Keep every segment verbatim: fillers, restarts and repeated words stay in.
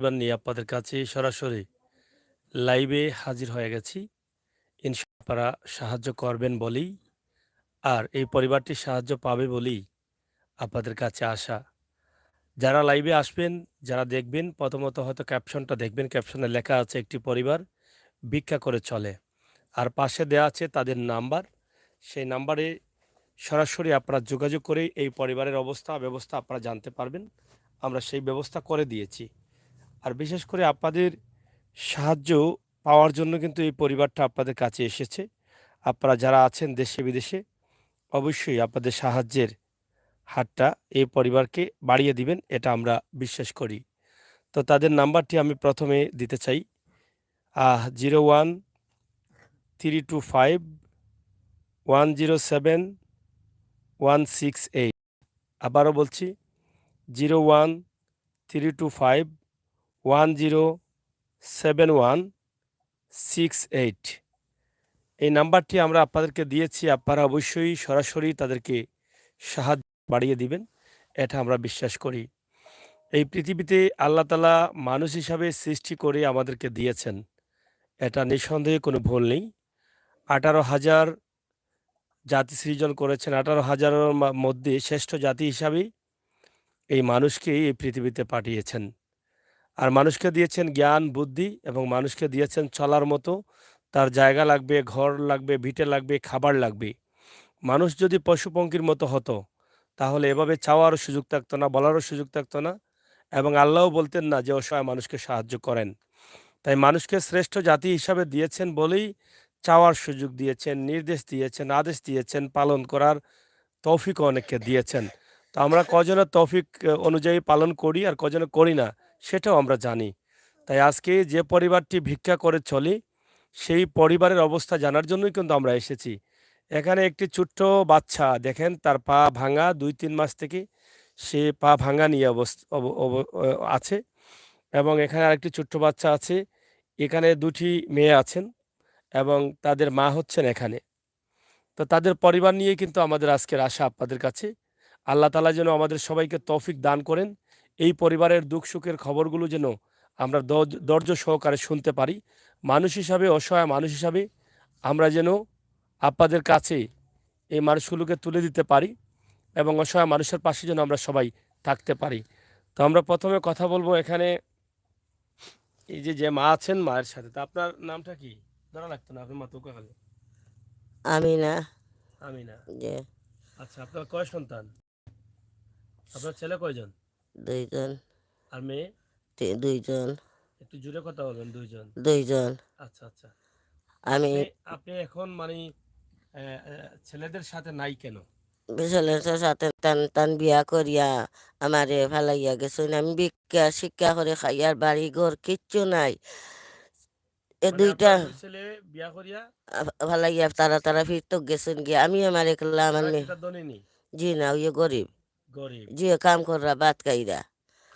পরিবার নিয়ে আপনাদের কাছে সরাসরি লাইভে হাজির হয়ে গেছি। ইনশাআল্লাহ আপনারা সাহায্য করবেন বলেই আর এই পরিবারটি সাহায্য পাবে বলেই আপনাদের কাছে আসা। যারা লাইভে আসবেন, যারা দেখবেন, প্রথমত হয়তো ক্যাপশনটা দেখবেন, ক্যাপশনে লেখা আছে একটি পরিবার ভিক্ষা করে চলে, আর পাশে দেয়া আছে তাদের নাম্বার। সেই নাম্বারে সরাসরি আপনারা যোগাযোগ করে এই পরিবারের অবস্থা ব্যবস্থা আপনারা জানতে পারবেন। আমরা সেই ব্যবস্থা করে দিয়েছি। আর বিশেষ করে আপনাদের সাহায্য পাওয়ার জন্য কিন্তু এই পরিবারটা আপনাদের কাছে এসেছে। আপনারা যারা আছেন দেশে বিদেশে, অবশ্যই আপনাদের সাহায্যের হাতটা এই পরিবারকে বাড়িয়ে দিবেন, এটা আমরা বিশ্বাস করি। তো তাদের নাম্বারটি আমি প্রথমে দিতে চাই, আহ, zero one three two five one zero seven one six eight. আবারও বলছি, zero one three two five one zero seven one six eight. এই নাম্বারটি আমরা আপনাদেরকে দিয়েছি, আপনারা অবশ্যই সরাসরি তাদেরকে সাহায্য বাড়িয়ে দিবেন, এটা আমরা বিশ্বাস করি। এই পৃথিবীতে আল্লাহ তাআলা মানুষ হিসাবে সৃষ্টি করে আমাদেরকে দিয়েছেন, এটা নিঃসন্দেহে কোনো ভুল নেই। আঠারো হাজার জাতি সৃজন করেছেন, আঠারো হাজারের মা-, মধ্যে শ্রেষ্ঠ জাতি হিসাবেই এই মানুষকে এই পৃথিবীতে পাঠিয়েছেন। আর মানুষকে দিয়েছেন জ্ঞান, বুদ্ধি, এবং মানুষকে দিয়েছেন চলার মতো। তার জায়গা লাগবে, ঘর লাগবে, ভিটে লাগবে, খাবার লাগবে। মানুষ যদি পশুপঙ্খির মতো হতো, তাহলে এভাবে চাওয়ারও সুযোগ থাকতো না, বলারও সুযোগ থাকতো না, এবং আল্লাহও বলতেন না যে অসহায় মানুষকে সাহায্য করেন। তাই মানুষকে শ্রেষ্ঠ জাতি হিসাবে দিয়েছেন বলেই চাওয়ার সুযোগ দিয়েছেন, নির্দেশ দিয়েছেন, আদেশ দিয়েছেন, পালন করার তৌফিকও অনেককে দিয়েছেন। তো আমরা কজনের তৌফিক, আহ, অনুযায়ী পালন করি আর কজনে করি না, সেটাও আমরা জানি। তাই আজকে যে পরিবারটি ভিক্ষা করে চলে, সেই পরিবারের অবস্থা জানার জন্যই কিন্তু আমরা এসেছি। এখানে একটি ছোট্ট বাচ্চা, দেখেন, তার পা ভাঙা, দুই তিন মাস থেকে সে পা ভাঙা নিয়ে অবস্থ-, অব-, অব-, অ, আছে। এবং এখানে আরেকটি ছোট্ট বাচ্চা আছে। এখানে দুটি মেয়ে আছেন এবং তাদের মা হচ্ছেন এখানে। তো তাদের পরিবার নিয়ে কিন্তু আমাদের আজকের আশা আপনাদের কাছে। আল্লাহ তাআলা যেন আমাদের সবাইকে তৌফিক দান করেন, এই পরিবারের দুঃখ সুখের খবরগুলো যেন আমরা ধৈর্য, ধৈর্য সহকারে শুনতে পারি। মানুষ হিসাবে, অসহায় মানুষ হিসাবে আমরা যেন আপনাদের কাছে এই মানুষগুলোকে তুলে দিতে পারি এবং অসহায় মানুষের পাশে যেন আমরা সবাই থাকতে পারি। তো আমরা প্রথমে কথা বলবো এখানে এই যে, যে মা আছেন, মায়ের সাথে। তা আপনার নামটা কি? ধরা লাগতো না, আপনি মাতুকা খালি। আমিনা। আমিনা। জি। আচ্ছা, আপনার কয় সন্তান? আপনার ছেলে কয়জন? দুইজন। আর মেয়ে? তি-, দুইজন। একটু জোরে কথা বলবেন, দুইজন। দুইজন। আচ্ছা, আচ্ছা। আমি আপনি, আপনি এখন মানে, আহ, আহ, ছেলেদের সাথে নাই কেন? ছেলেদের সাথে তান, তান বিয়া করিয়া আমারে ফালাইয়া গেছইন। আমি ভিক্ষা শিক্ষা করে খাইয়ার, বাড়ি ঘর কিচ্ছু নাই। এ মানে দুইটা আপনার দুই ছেলে বিয়া করিয়া? আ, ফালাইয়া তারা, তারা ফিরত গেছইন গিয়া। আমি আমার একলা, আমার তারা মেয়ে। কিতা ধনী নি? জি না, ওই গরিব। গরিব। জি, কাম কররা, ভাত খাইরা।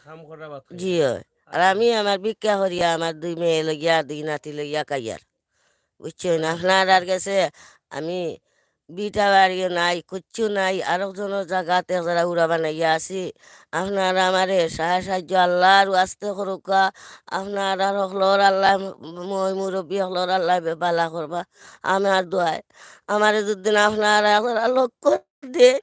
কাম কররা, ভাত খাইরা। জি, হয়। আর আচ্ছা। আমি আমার ভিক্ষা করিয়া, আমার দুই মেয়ে লইয়া, দুই নাতি লইয়া খাইয়ার। বুঝছইন? আচ্ছা। আপনারার গেছে আমি ভিটা বাড়িও নাই, কিচ্ছু নাই, আরক জনর জাগাত এক জারা উড়া বানাইয়া আছি। আপনারা আমারে সাহা-, সাহায্য আল্লাহর ওয়াস্তে করুক্কা। আপনারার হকলর আল্লাহ, ম-, ময় মুরব্বি হকলর আল্লাহ বে-, বালা করবা। আমার দোয়ায়। আমারে দুদিন আপনারা এক জারা লক্ষ্য দে,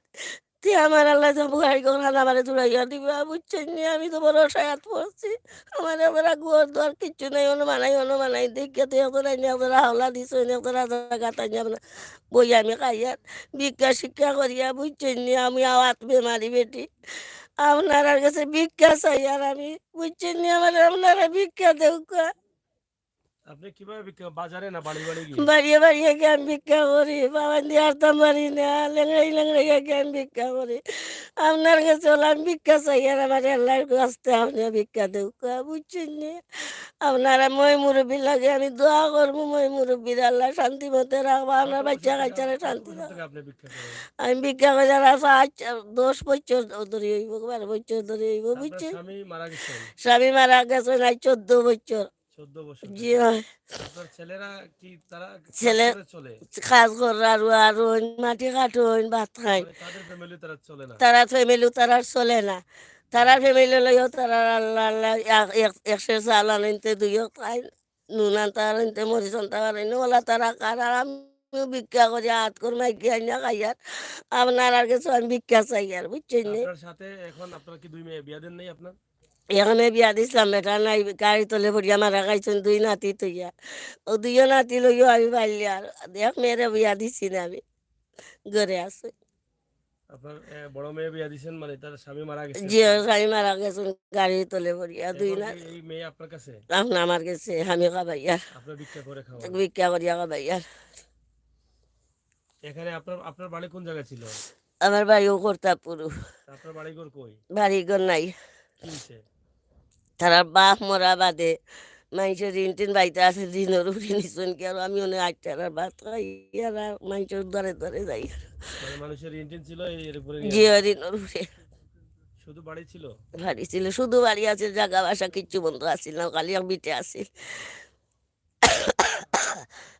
তে আমার আল্লাহ তো বুহাই গরহান আমারে জুড়াইয়া দিবা, বুঝছইন নি? আমি তো বড় অসহায়ত পড়ছি। আমার আবার ঘর দুয়ার কিচ্ছু নাই, অনুমানাই, অনুমানাই। দেখিয়া তো এক জারা আইনি, এক জারা হাওলা দিছইন, এক জারা জাগাত আইনি, আপনার বই আমি খাইয়ার, ভিক্ষা শিক্ষা করিয়া, বুঝছইন নি? আমি আওয়াত বেমারি বেটি। আপনারার গেছে ভিক্ষা চাইয়ার আমি, বুঝছইন নি? আমারে আপনারা ভিক্ষা দেউক্কা। আপনি কিভাবে ভিক্ষা, বাজারে না বাড়ি বাড়ি গিয়া? বাড়িয়ে বাড়িয়ে গিয়া আমি ভিক্ষা করি, বাবাইন্দি আরতাম পারি না, লেংড়াই লেংড়াই গিয়া আমি ভিক্ষা করি। আপনার গেছে অইলে আমি ভিক্ষা চাইয়ার, আমারে আল্লাহর ওয়াস্তে আপনে ভিক্ষা দেউক্কা, বুঝছইন নি? আপনারা ময় মুরব্বির লাগি আমি দোয়া করমু, ময় মুরব্বিরে আল্লায় শান্তি মতে রাখবা, আপনার বাচ্চা কাচ্চারে শান্তি রাখবা। কত বছর থেকে আপনি ভিক্ষা করেন? আমি ভিক্ষা করি আর পাঁচ, দশ বছর ধরি অইবো, বারো বছর ধরি অইবো, বুঝছইন? আপনার স্বামী মারা গেছেন? স্বামী মারা গেছেন আইজ চৌদ্দ বছর। চৌদ্দ বছর জি, থেকে। হয়। আপনার ছেলেরা কি, তারা কাজ ছেলে করে চলে? কাজ কররা, রুয়া রুইন, মাটি কাটইন, ভাত খাইন। মানে তাদের ফ্যামিলি তারা চলে না? তারা ফ্যামিলি তারা চলে না। তারার ফ্যামিলি লইও, তারার আল্লাহ আল্লাহ এক- এক- একশো চাল আনইনতে দুইও খাই, নুন আনতে পারইনতে মরিচ আনতে পারইন, ওলা তারা খার। আর আমিও ভিক্ষা করি, আত কর মাইকে আইনা খাইয়ার। আপনারার গেছে আমি ভিক্ষা চাইয়ার, বুঝছইন নি? আপনার সাথে এখন আপনার কি দুই মেয়ে বিয়া দেন নাই আপনার? এখানে বিয়া দিছিলাম, বেটা নাই, গাড়ি তলে পড়িয়া মারা খাইছইন, দুই নাতি থইয়া। ও দুইও নাতি লইও আমি পাইলি আর এক মেয়েরে বিয়া দিছি না আমি, ঘরে আছে। আপনার, এ, বড় মেয়ে বিয়া দিছেন, মানে তার স্বামী মারা গেছে? জি, স্বামী মারা গেছইন গাড়ি তলে পড়িয়া, দুই এখন না। কি এই মেয়ে আপনার কাছে? এখন আমার গেছে, আমি খাবাইয়ার। আপনার ভিক্ষা করে খাওয়া? ভিক্ষা করিয়া খাবাইয়ার। এখানে আপনার, আপনার বাড়ি কোন জায়গায় ছিল? আমার বাড়িও কর্তারপুর। আপনার বাড়িঘর কই? বাড়িঘর নাই। কি হইছে? তারার বাপ মরা বাদে মাইনষে ঋণ টিন বাড়িতে আছে, ঋণর উপরে নিছইন কি আর আমি অনে আইটার আর ভাত খাই আর, আর মাইনষর দ্বারে দ্বারে যাই। মানে মানুষের ঋণ টিন ছিল, এই এর উপরে নিয়ে জি, আসে? ঋণর উপরে। শুধু বাড়ি ছিল? বাড়ি ছিল, শুধু বাড়ি আছে, জাগা বাসা কিচ্ছু বন্ধ আছিল না, খালি এক ভিটে আছিল।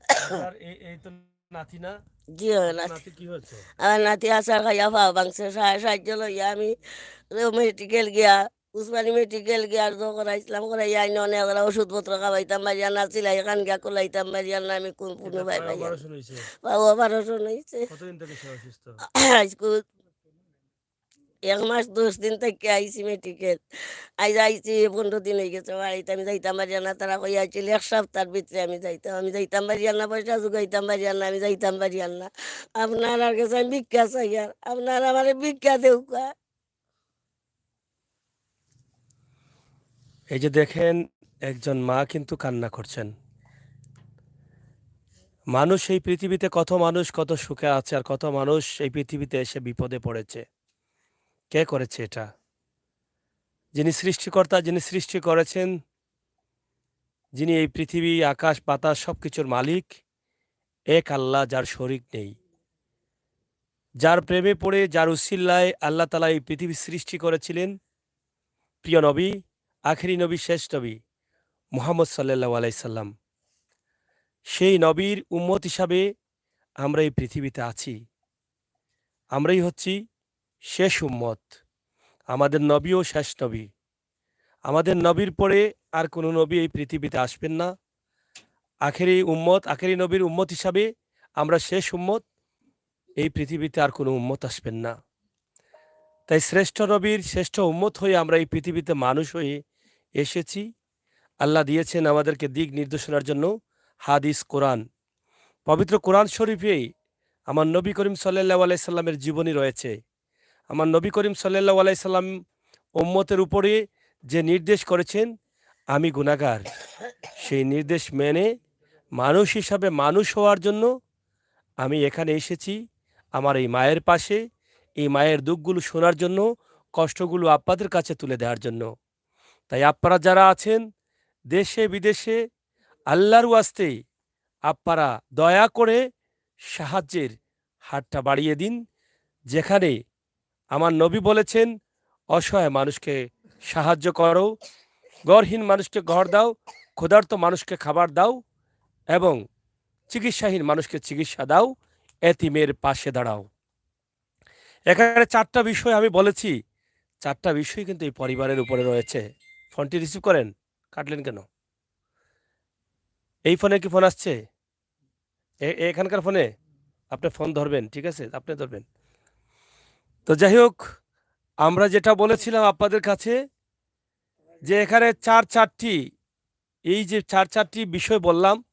আপনার এই, এই তো নাতি না? জি, হয় আপনার নাতি। নাতি কি হয়েছে? আমার নাতি আছাড় খাইয়া পাও ভাঙছে, সাড়ে সাতজন লইয়া আমি মেডিকেল গিয়া, উসমানী মেডিকেল গিয়া আর তো করাইছিলাম, করাইয়া আইন অনেক ওরা ওষুধপত্র খাওয়াইতাম পারিয়ার না, সিলাই খান গিয়া খোলাইতাম পারিয়ার না, আমি কোন কোনো এটা ভাই পায়ে পাইয়ার না। অপারেশন হয়েছে? পাও অপারেশন হয়েছে। কতদিন থেকে সে অসুস্থ? আজকে এক মাস দশ দিন থাকি আইছি মেডিকেল। আইজ আইছি পনেরো দিন হয়ে গেছে বাড়িতে, আমি যাইতাম পারিয়ার না। তারা কইয়া আইছিল এক সপ্তাহর ভিতরে আমি যাইতাম, আমি যাইতাম পারিয়ার না, পয়সা জোগাইতাম পারিয়ার না, আমি যাইতাম পারিয়ার না। আপনারার গেছে আমি ভিক্ষা চাইয়ার, আপনারা আমারে ভিক্ষা দেউক্কা। এই যে দেখেন, একজন মা কিন্তু কান্না করছেন। মানুষ এই পৃথিবীতে, কত মানুষ কত সুখে আছে, আর কত মানুষ এই পৃথিবীতে এসে বিপদে পড়েছে। কে করেছে এটা? যিনি সৃষ্টিকর্তা, যিনি সৃষ্টি করেছেন, যিনি এই পৃথিবী, আকাশ, বাতাস সবকিছুর মালিক, এক আল্লাহ, যার শরিক নেই, যার প্রেমে পড়ে, যার উসিলায় আল্লাহ তাআলা এই পৃথিবী সৃষ্টি করেছিলেন প্রিয় নবী, আখেরি নবী, শেষ নবী মুহাম্মদ সাল্লাল্লাহু আলাইহি সাল্লাম। সেই নবীর উম্মত হিসাবে আমরা এই পৃথিবীতে আছি। আমরাই হচ্ছি শেষ উম্মত। আমাদের নবীও শেষ নবী। আমাদের নবীর পরে আর কোনো নবী এই পৃথিবীতে আসবেন না। আখেরি উম্মত, আখেরি নবীর উম্মত হিসাবে আমরা শেষ উম্মত। এই পৃথিবীতে আর কোনো উম্মত আসবেন না। তাই শ্রেষ্ঠ নবীর শ্রেষ্ঠ উম্মত হয়ে আমরা এই পৃথিবীতে মানুষ হয়ে এসেছি। আল্লাহ দিয়েছেন আমাদেরকে দিক নির্দেশনার জন্য হাদিস, কোরআন। পবিত্র কোরআন শরীফে আমার নবী করিম সাল্লাল্লাহু আলাইহি সাল্লামের জীবনী রয়েছে। আমার নবী করিম সাল্লাল্লাহু আলাইহি সাল্লাম উম্মতের উপরে যে নির্দেশ করেছেন, আমি গুনাহগার, সেই নির্দেশ মেনে মানুষ হিসাবে মানুষ হওয়ার জন্য আমি এখানে এসেছি। আমার এই মায়ের পাশে, এই মায়ের দুঃখগুলো শোনার জন্য, কষ্টগুলো আপনাদের কাছে তুলে দেওয়ার জন্য। তাই আপনারা যারা আছেন দেশে বিদেশে, আল্লাহর ওয়াস্তে আপনারা দয়া করে সাহায্যের হাতটা বাড়িয়ে দিন। যেখানে আমার নবী বলেছেন, "অসহায় মানুষকে সাহায্য করো, ঘরহীন মানুষকে ঘর দাও, ক্ষুধার্ত মানুষকে খাবার দাও এবং চিকিৎসাহীন মানুষকে চিকিৎসা দাও, এতিমের পাশে দাঁড়াও।" এখানে চারটা বিষয় আমি বলেছি, চারটা বিষয় কিন্তু এই পরিবারের উপরে রয়েছে। ফোনটি রিসিভ করেন, কাটলেন কেন? এই ফোনে কি ফোন আসছে? এ-, এখানকার ফোনে? আপনি ফোন ধরবেন, ঠিক আছে? আপনি ধরবেন। তো যাই হোক, আমরা যেটা বলেছিলাম আপনাদের কাছে, যে এখানে চার চারটি, এই যে চার চারটি বিষয় বললাম,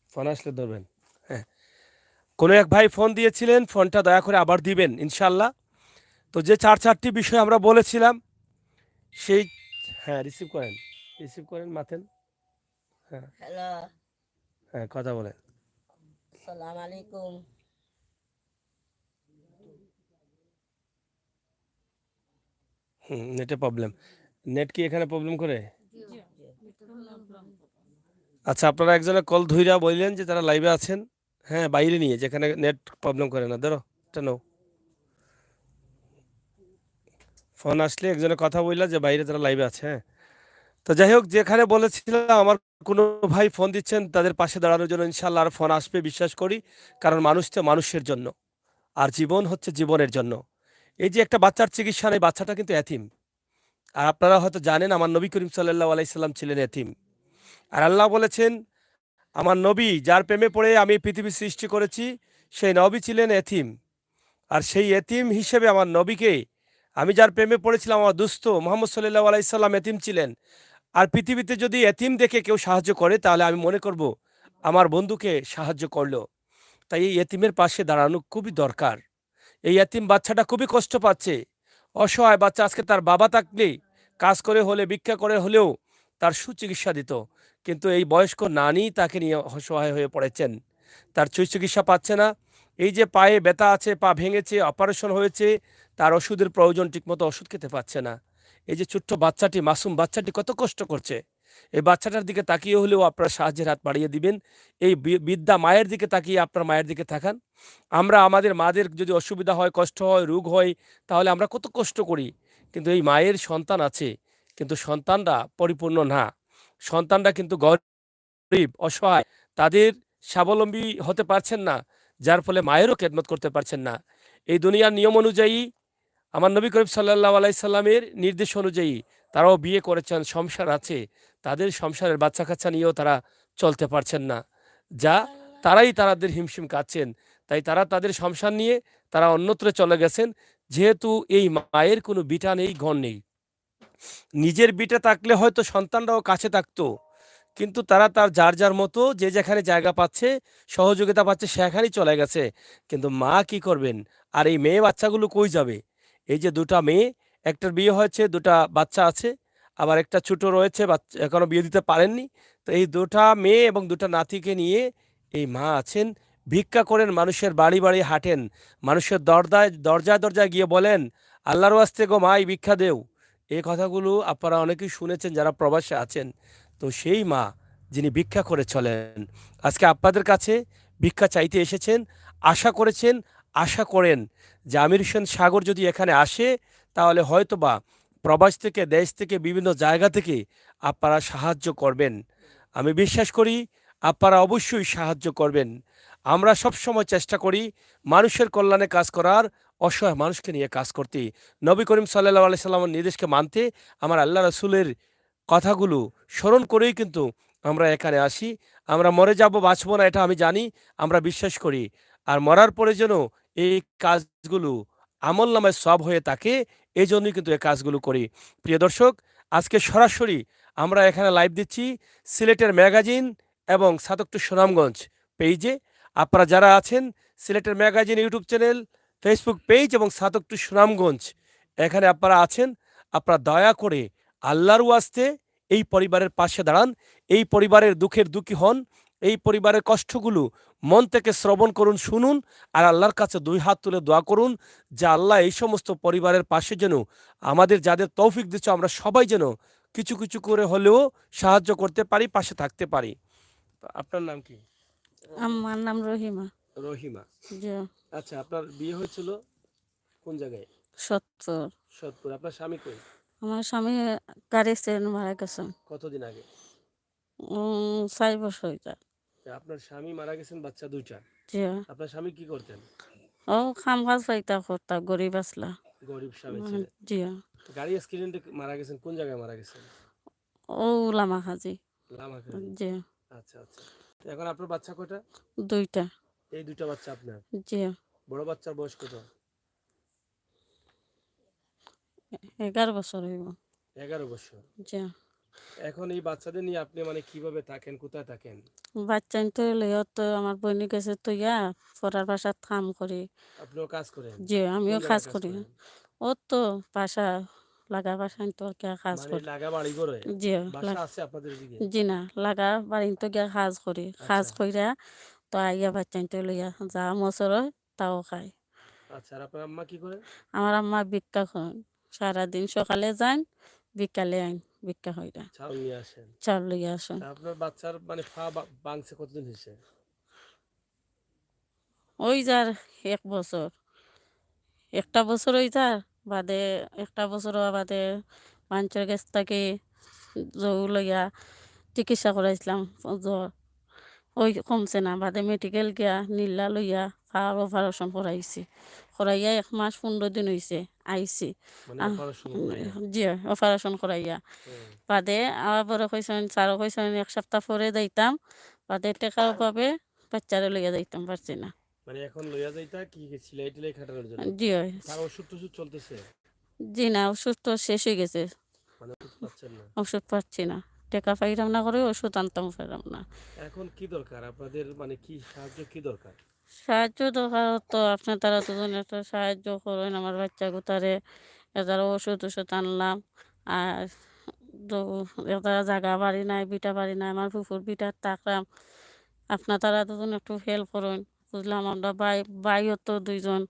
ফোন আসলে ধরবেন। হ্যাঁ, কোনো এক ভাই ফোন দিয়েছিলেন, ফোনটা দয়া করে আবার দিবেন ইনশাআল্লাহ। তো যে চার চারটি বিষয় আমরা বলেছিলাম, সেই, হ্যাঁ, রিসিভ করেন, রিসিভ করেন, মাতেন। হ্যাঁ। হ্যালো। হ্যাঁ, কথা বলেন। আসসালামু আলাইকুম। হুম, নেটে প্রবলেম। নেট কি এখানে প্রবলেম করে? আচ্ছা, আপনারা একজনে কল ধইরা বললেন যে তারা লাইভে আছেন। হ্যাঁ, বাইরে নিয়ে, যেখানে নেট প্রবলেম করে না। ধরো, এটা নাও। ফোন আসলে একজনে কথা বললা যে বাইরে তারা লাইভে আছে। হ্যাঁ, তো যাই হোক, যেখানে বলেছিলাম আমার কোনো ভাই ফোন দিচ্ছেন, তাদের পাশে দাঁড়ানোর জন্য ইনশাআল্লাহ আর ফোন আসবে, বিশ্বাস করি। কারণ মানুষ তো মানুষের জন্য, আর জীবন হচ্ছে জীবনের জন্য। এই যে একটা বাচ্চার চিকিৎসা নেই, বাচ্চাটা কিন্তু এতিম। আর আপনারা হয়তো জানেন, আমার নবী করিম সাল্লাল্লাহু আলাইহি সাল্লাম ছিলেন এতিম। আর আল্লাহ বলেছেন, আমার নবী, যার প্রেমে পড়ে আমি পৃথিবী সৃষ্টি করেছি, সেই নবী ছিলেন এতিম। আর সেই এতিম হিসেবে আমার নবীকে, আমি যার প্রেমে পড়েছিলাম, আমার দোস্ত মোহাম্মদ সাল্লাল্লাহু আলাইহি সাল্লাম এতিম ছিলেন। আর পৃথিবীতে যদি এতিম দেখে কেউ সাহায্য করে, তাহলে আমি মনে করব আমার বন্ধুকে সাহায্য করলো। তাই এই এতিমের পাশে দাঁড়ানো খুবই দরকার। এই এতিম বাচ্চাটা খুবই কষ্ট পাচ্ছে, অসহায় বাচ্চা। আজকে তার বাবা থাকলে কাজ করে হলে, ভিক্ষা করে হলেও তার সুচিকিৎসা দিত, কিন্তু এই বয়স্ক নানি তাকে নিয়ে অসহায় হয়ে পড়েছেন। তার সুচিকিৎসা পাচ্ছে না। এই যে পায়ে ব্যথা আছে, পা ভেঙেছে, অপারেশন হয়েছে, তার ওষুধের প্রয়োজন, ঠিকমতো ওষুধ খেতে পাচ্ছে না। এই যে ছোট্ট বাচ্চাটি, মাসুম বাচ্চাটি কত কষ্ট করছে, এই বাচ্চাটার দিকে তাকিয়ে হলেও আপনারা সাহায্যের হাত বাড়িয়ে দিবেন। এই বি-, বৃদ্ধা মায়ের দিকে তাকিয়ে আপনার মায়ের দিকে তাকান। আমরা আমাদের মাদের যদি অসুবিধা হয়, কষ্ট হয়, রোগ হয়, তাহলে আমরা কত কষ্ট করি, কিন্তু এই মায়ের সন্তান আছে, কিন্তু সন্তানরা পরিপূর্ণ না, সন্তানরা কিন্তু গরিব, অসহায়, তাদের স্বাবলম্বী হতে পারছেন না, যার ফলে মায়েরও খেদমত করতে পারছেন না। এই দুনিয়ার নিয়ম অনুযায়ী, আমার নবী করিম সাল্লাল্লাহু আলাইহি সাল্লামের নির্দেশ অনুযায়ী তারাও বিয়ে করেছেন, সংসার আছে, তাদের সংসারের বাচ্চা কাচ্চা নিয়েও তারা চলতে পারছেন না, যা তারাই তাদের হিমশিম কাটছেন। তাই তারা তাদের সংসার নিয়ে তারা অন্যত্র চলে গেছেন, যেহেতু এই মায়ের কোনো ভিটা নেই, ঘর নেই। নিজের ভিটা থাকলে হয়তো সন্তানরাও কাছে থাকতো, কিন্তু তারা তার যার যার মতো যে যেখানে জায়গা পাচ্ছে, সহযোগিতা পাচ্ছে, সেখানেই চলে গেছে। কিন্তু মা কি করবেন? আর এই মেয়ে বাচ্চাগুলো কই যাবে? এই যে দুটা মেয়ে, একটার বিয়ে হয়েছে, দুটা বাচ্চা আছে, আবার একটা ছোট রয়েছে, বাচ্চা এখনো বিয়ে দিতে পারেননি। তো এই দুটা মেয়ে এবং দুটা নাতিকে নিয়ে এই মা আছেন, ভিক্ষা করেন, মানুষের বাড়ি বাড়ি হাঁটেন, মানুষের দরজায়, দরজায় দরজায় গিয়ে বলেন, "আল্লাহর ওয়াস্তে গো মাই, ভিক্ষা দেও।" এই কথাগুলো আপনারা অনেকেই শুনেছেন যারা প্রবাসে আছেন। তো সেই মা যিনি ভিক্ষা করে চলেন, আজকে আপনাদের কাছে ভিক্ষা চাইতে এসেছেন, আশা করেছেন, আশা করেন যে আমির হোসেন সাগর যদি এখানে আসে, তাহলে হয়তো বা প্রবাস থেকে, দেশ থেকে, বিভিন্ন জায়গা থেকে আপনারা সাহায্য করবেন। আমি বিশ্বাস করি আপনারা অবশ্যই সাহায্য করবেন। আমরা সবসময় চেষ্টা করি মানুষের কল্যাণে কাজ করার, অসহায় মানুষকে নিয়ে কাজ করতে। নবী করিম সাল্লাল্লাহু আলাইহি সাল্লামের নির্দেশকে মানতে, আমার আল্লাহ রাসূলের কথাগুলো স্মরণ করেই কিন্তু আমরা এখানে আসি। আমরা মরে যাব, বাঁচব না, এটা আমি জানি, আমরা বিশ্বাস করি। আর মরার পরে যেন এই কাজগুলো আমল নামায় সওয়াব হয়ে থাকে, এই জন্যই কিন্তু এই কাজগুলো করি। প্রিয় দর্শক, আজকে সরাসরি আমরা এখানে লাইভ দিচ্ছি সিলেটের ম্যাগাজিন এবং সাতক টু সুনামগঞ্জ পেজে। আপনারা যারা আছেন সিলেটের magazine YouTube channel, Facebook page এবং সাতক টু সুনামগঞ্জ, এখানে আপনারা আছেন, আপনারা দয়া করে আল্লাহর ওয়াস্তে এই পরিবারের পাশে দাঁড়ান, এই পরিবারের দুঃখের দুঃখী হন, এই পরিবারের কষ্টগুলো মন থেকে শ্রবণ করুন, শুনুন, আর আল্লাহর কাছে দুই হাত তুলে দোয়া করুন যে আল্লাহ এই সমস্ত পরিবারের পাশে যেন আমাদের যাদের তৌফিক দিচ্ছ আমরা সবাই যেন কিছু কিছু করে হলেও সাহায্য করতে পারি, পাশে থাকতে পারি। তো আপনার নাম কি? আমার নাম রহিমা। রহিমা। জি। আচ্ছা, আপনার বিয়ে হয়েছিল কোন জায়গায়? সত্তর। সত্তর। আপনার স্বামী কই? আমার স্বামী গাড়ি অ্যাক্সিডেন্ট মারা গেছেন। কতদিন আগে? উম, চার বছর হইতা। তা আপনার স্বামী মারা গেছেন, বাচ্চা দুইটা। জি। আপনার স্বামী কি করতেন? ও কাম কাজ পাইতা করতা, গরিব আসলা। গরিব স্বামী উম, ছিলেন। জি। গাড়ি অ্যাক্সিডেন্টে মারা গেছেন, কোন জায়গায় মারা গেছেন? ও লামাখাজি। লামাখাজি। জি। আচ্ছা, আচ্ছা। তো এখন আপনার বাচ্চা কয়টা? দুইটা। এই দুইটা বাচ্চা আপনার? জি। বড় বাচ্চার বয়স কত? এগারো বছর হইব। এগারো বছর? জি। এখন এই বাচ্চাদের নিয়ে আপনি মানে কিভাবে থাকেন, কোথায় থাকেন? বাচ্চাইন তো লইয়া তো আমার বইনি গেছে তো ইয়া, পড়ার বাসাত কাম করি। আপনিও কাজ করেন? জি, আমিও কোন জায়গায় কাজ কাজ করি। করেন? ও তো বাসা লাগা বাসাইন তো আর কি কাজ মানে করি। লাগা বাড়ি ঘরে? জি, বাসা লাগ-, আছে আপনাদের এদিকে? জি না, লাগা বাড়িন তো গিয়া কাজ করি। কাজ আচ্ছা। কইরা তো আইয়া বাচ্চাইন তো লইয়া যা মসর হয় তাও খাই। আচ্ছা, আর আপনার আম্মা কি করেন? আমার আম্মা ভিক্ষা করেন। সারাদিন সকালে যান, বিকালে আইন, ভিক্ষা কইরা। চাউল নিয়ে আসেন? চাউল লইয়া আসেন। তা আপনার বাচ্চার মানে পা বা-, ভাঙছে কতদিন হয়েছে? ওই যার এক বছর। একটা বছর ওই যার, বাদে একটা বছর হওয়া বাদে মানষর গেছ থাকি জৌ লইয়া চিকিৎসা করাইছিলাম। জ্বর ওই কমছে না, বাদে মেডিকেল গিয়া নীলা লইয়া পার অপারেশন করাইছি। করাইয়া এক মাস পনেরো দিন অইছে, আইছি। মানে আহ, অপারেশন করাইয়া? জি, অপারেশন করাইয়া। হুম। বাদে আবার পরে কইছইন, স্যারও কইছইন এক সপ্তাহ পরে যাইতাম, বাদে টেকার অভাবে বাচ্চারে লইয়া যাইতাম পারছি না। মানে এখন লইয়া যাইতা কি, কি সেলাই টেলাই খাটানোর জন্য? জি অয়। তার ওষুধ টষুধ চলতেছে? জি না, ওষুধ তো শেষ অই গেছে। মানে ওষুধ পাচ্ছেন না? ওষুধ পাচ্ছি না, টেকা পাইরাম না করি ওষুধ আনতাম পাররাম না। এখন কি দরকার আপনাদের, মানে কি সাহায্য কি দরকার? সাহায্য দরকার তো, আপনারা দুজন একটা সাহায্য করইন আমার বাচ্চা গুতারে। এরা ওষুধ ওষুধ আনলাম, আর দ-, এরা জাগা বাড়ি নাই, ভিটা বাড়ি নাই, আমার ফুফুর ভিটাত থাকরাম। আপনারা দুজন একটু হেল্প করইন, বুঝলাম। আমরা ভাই, ভাইও তো দুইজন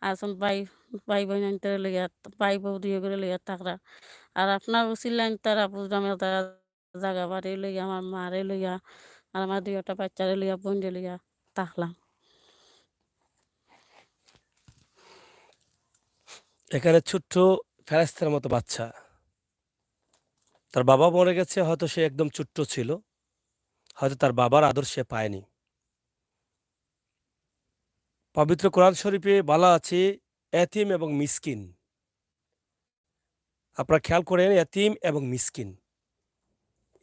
আছইন, ভাই, ভাই বইন আনতে লইয়া, ভাই বউ দুইও করে লইয়া থাকরা। আর আপনার উচিলাইন তারা বুঝলাম, এরা জাগা বাড়ি লইয়া, আমার মারে লইয়া, আর আমার দুইটা বাচ্চারে লইয়া, বইনরে লইয়া থাকলাম। এখানে ছোট্ট ফেরেস্তার মতো বাচ্চা, তার বাবা মরে গেছে, হয়তো সে একদম ছোট্ট ছিল, হয়তো তার বাবার আদর সে পায়নি। পবিত্র কোরআন শরীফে বলা আছে এতিম এবং মিসকিন। আপনারা খেয়াল করেন, এতিম এবং মিসকিন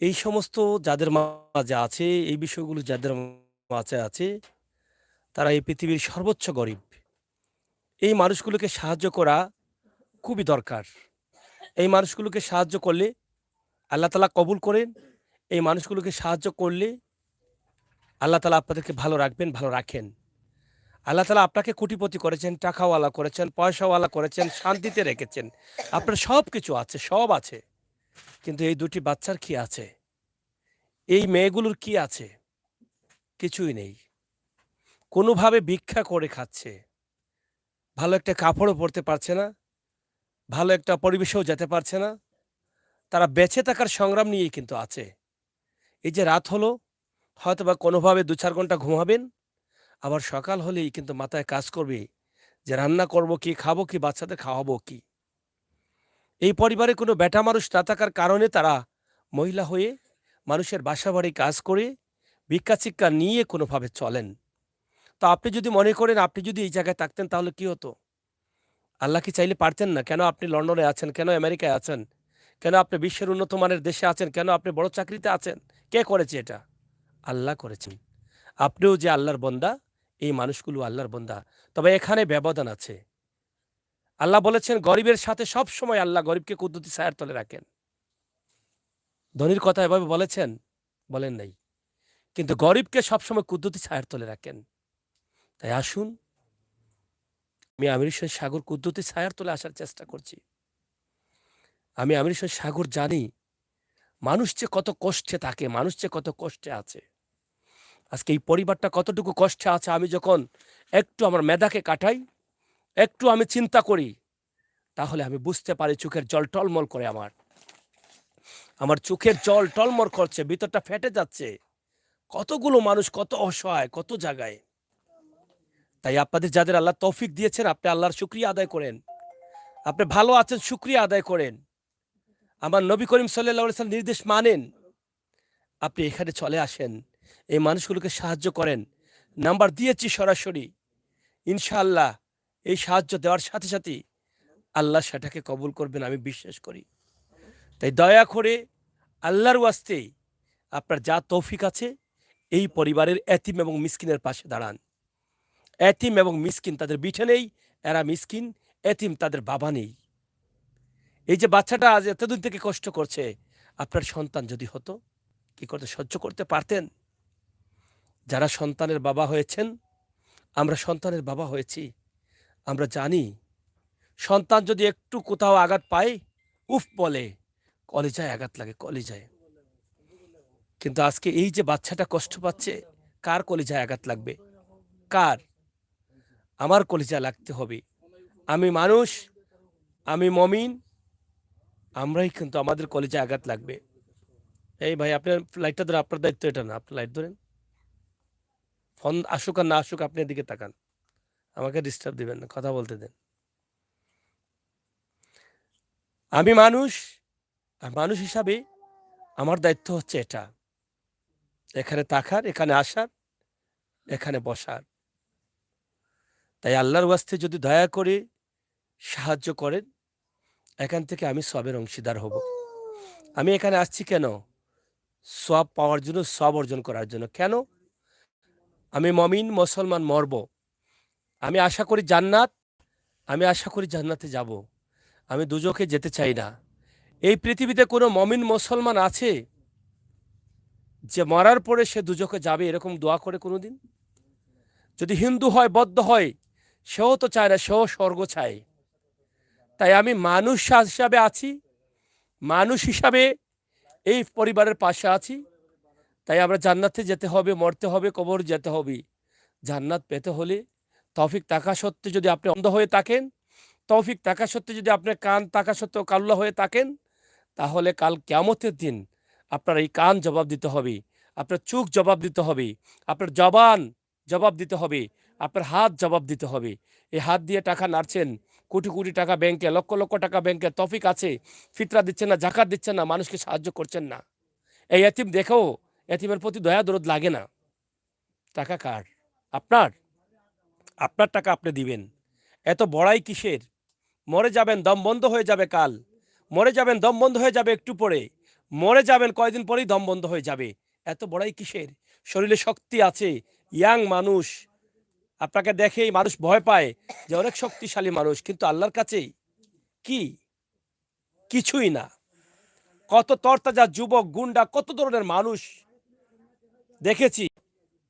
এই সমস্ত যাদের মাঝে আছে, এই বিষয়গুলো যাদের মাঝে আছে, তারা এই পৃথিবীর সর্বোচ্চ গরিব। এই মানুষগুলোকে সাহায্য করা খুবই দরকার। এই মানুষগুলোকে সাহায্য করলে আল্লাহ তাআলা কবুল করেন। এই মানুষগুলোকে সাহায্য করলে আল্লাহ তাআলা আপনাদেরকে ভালো রাখবেন, ভালো রাখেন। আল্লাহ তাআলা আপনাকে কোটিপতি করেছেন, টাকাওয়ালা করেছেন, পয়সাওয়ালা করেছেন, শান্তিতে রেখেছেন, আপনার সব কিছু আছে, সব আছে। কিন্তু এই দুটি বাচ্চার কি আছে? এই মেয়েগুলোর কি আছে? কিছুই নেই। কোনোভাবে ভিক্ষা করে খাচ্ছে, ভালো একটা কাপড়ও পরতে পারছে না, ভালো একটা পরিবেশেও যেতে পারছে না। তারা বেঁচে থাকার সংগ্রাম নিয়েই কিন্তু আছে। এই যে রাত হলো, হয়তো বা কোনোভাবে দু চার ঘন্টা ঘুমাবেন, আবার সকাল হলেই কিন্তু মাথায় কাজ করবে যে রান্না করব কি, খাবো কি, বাচ্চাদের খাওয়াবো কি। এই পরিবারে কোনো বেটা মানুষ না থাকার কারণে তারা মহিলা হয়ে মানুষের বাসাবাড়ি কাজ করে ভিক্ষা চিক্ষা নিয়ে কোনোভাবে চলেন। তো আপনি যদি মনে করেন আপনি যদি এই জায়গায় থাকতেন তাহলে কি হতো? আল্লাহ কি চাইলে পারতেন না? কেন আপনি লন্ডনে আছেন? কেন আমেরিকায় আছেন? কেন আপনি বিশ্বের উন্নত মানের দেশে আছেন? কেন আপনি বড় চাকরিতে আছেন? কে করেছে এটা? আল্লাহ করেছেন। আপনিও যে আল্লাহর বন্দা, এই মানুষগুলো আল্লাহর বন্দা। তবে এখানে ব্যবধান আছে। আল্লাহ বলেছেন, গরিবের সাথে সব সময় আল্লাহ গরিবকে কুদরতি ছায়ার তলে রাখেন। ধনীর কথা এভাবে বলেছেন? বলেন নাই। কিন্তু গরিবকে সবসময় কুদরতি ছায়ার তলে রাখেন। তাই আসুন, আমি আমির হোসেন সাগর কুদরতি ছায়ার তলে আসার চেষ্টা করছি। আমি আমির হোসেন সাগর জানি মানুষ যে কত কষ্টে থাকে, মানুষ যে কত কষ্টে আছে। আজকে এই পরিবারটা কতটুকু কষ্টে আছে, আমি যখন একটু আমার মেধাকে কাটাই, একটু আমি চিন্তা করি, তাহলে আমি বুঝতে পারি চোখের জল টলমল করে আমার। আমার চোখের জল টলমল করছে, ভিতরটা ফেটে যাচ্ছে। কতগুলো মানুষ, কত অসহায়, কত জায়গায়। তাই আপনাদের যাদের আল্লাহ তৌফিক দিয়েছেন, আপনি আল্লাহর শুকরিয়া আদায় করেন। আপনি ভালো আছেন, শুকরিয়া আদায় করেন। আমার নবী করিম সাল্লাল্লাহু আলাইহি ওয়াসাল্লাম নির্দেশ মানেন। আপনি এখানে চলে আসেন, এই মানুষগুলোকে সাহায্য করেন। নাম্বার দিয়েছি সরাসরি। ইনশাআল্লাহ, এই সাহায্য দেওয়ার সাথে সাথেই আল্লাহ সেটাকে কবুল করবেন, আমি বিশ্বাস করি। তাই দয়া করে আল্লাহর ওয়াস্তে আপনার যা তৌফিক আছে, এই পরিবারের এতিম এবং মিসকিনের পাশে দাঁড়ান। এতিম এবং মিসকিন, তাদের ভিটে নেই, এরা মিসকিন, এতিম, তাদের বাবা নেই। এই যে বাচ্চাটা আজ এতদিন থেকে কষ্ট করছে, আপনার সন্তান যদি হতো, কি করতে, সহ্য করতে পারতেন? যারা সন্তানের বাবা হয়েছেন, আমরা সন্তানের বাবা হয়েছি, আমরা জানি সন্তান যদি একটু কোথাও আঘাত পায়, উফ বলে, কলিজায় আঘাত লাগে, কলিজায়। কিন্তু আজকে এই যে বাচ্চাটা কষ্ট পাচ্ছে, কার কলিজায় আঘাত লাগবে? কার? আমার কলিজায় লাগতে হবে। আমি মানুষ, আমি মমিন, আমরাই কিন্তু আমাদের কলিজায় আঘাত লাগবে। এই ভাই, আপনার লাইটটা ধরে, আপনার দায়িত্ব এটা না, আপনি লাইট ধরেন। ফোন আসুক আর না আসুক, আপনি এদিকে তাকান, আমাকে ডিস্টার্ব দিবেন না, কথা বলতে দেন। আমি মানুষ, আর মানুষ হিসাবে আমার দায়িত্ব হচ্ছে এটা, এখানে থাকার, এখানে আসার, এখানে বসার। তাই আল্লাহর ওয়াস্তে যদি দয়া করে সাহায্য করেন, এখান থেকে আমি সওয়াবের অংশীদার হব। আমি এখানে আসছি কেন? সওয়াব পাওয়ার জন্য, সওয়াব অর্জন করার জন্য। কেন? আমি মমিন মুসলমান, মরব। আমি আশা করি জান্নাত, আমি আশা করি জান্নাতে যাব। আমি দুজখে যেতে চাই না। এই পৃথিবীতে কোনো মমিন মুসলমান আছে যে মরার পরে সে দুজখে যাবে, এরকম দোয়া করে কোনোদিন? যদি হিন্দু হয়, বৌদ্ধ হয়, সেও তো চায় না, সেও স্বর্গ চায়। তাই আমি মানুষ হিসাবে আছি, মানুষ হিসাবে এই পরিবারের পাশে আছি। তাই আমরা জান্নাতে যেতে হবে, মরতে হবে, কবর যেতে হবে। জান্নাত পেতে হলে তৌফিক থাকা সত্ত্বে যদি আপনি অন্ধ হয়ে থাকেন, তৌফিক থাকা সত্ত্বে যদি আপনার কান থাকা সত্ত্বেও কাল্লা হয়ে থাকেন, তাহলে কাল কিয়ামতের দিন আপনার এই কান জবাব দিতে হবে, আপনার চোখ জবাব দিতে হবে, আপনার জবান জবাব দিতে হবে, আপনার হাত জবাব দিতে হবে। এই হাত দিয়ে টাকা নাড়ছেন, কোটি কোটি টাকা ব্যাংকে, লক্ষ লক্ষ টাকা ব্যাংকে, তৌফিক আছে, ফিতরা দিচ্ছেন না, জাকাত দিচ্ছেন না, মানুষকে সাহায্য করছেন না। এই এতিম দেখেও এতিমের প্রতি দয়া দরদ লাগে না। টাকা কার? আপনার। আপনার টাকা আপনি দিবেন। এত বড়াই কিসের? মরে যাবেন, দম বন্ধ হয়ে যাবে কাল। মরে যাবেন, দম বন্ধ হয়ে যাবে একটু পরে। মরে যাবেন, কয়দিন পরেই দম বন্ধ হয়ে যাবে। এত বড়াই কিসের? শরীরে শক্তি আছে, ইয়াং মানুষ। আপনাকে দেখেই মানুষ ভয় পায় যে অনেক শক্তিশালী মানুষ, কিন্তু আল্লাহর কাছেই কি? কিছুই না। কত তরতাজা যুবক, গুন্ডা, কত ধরনের মানুষ দেখেছি,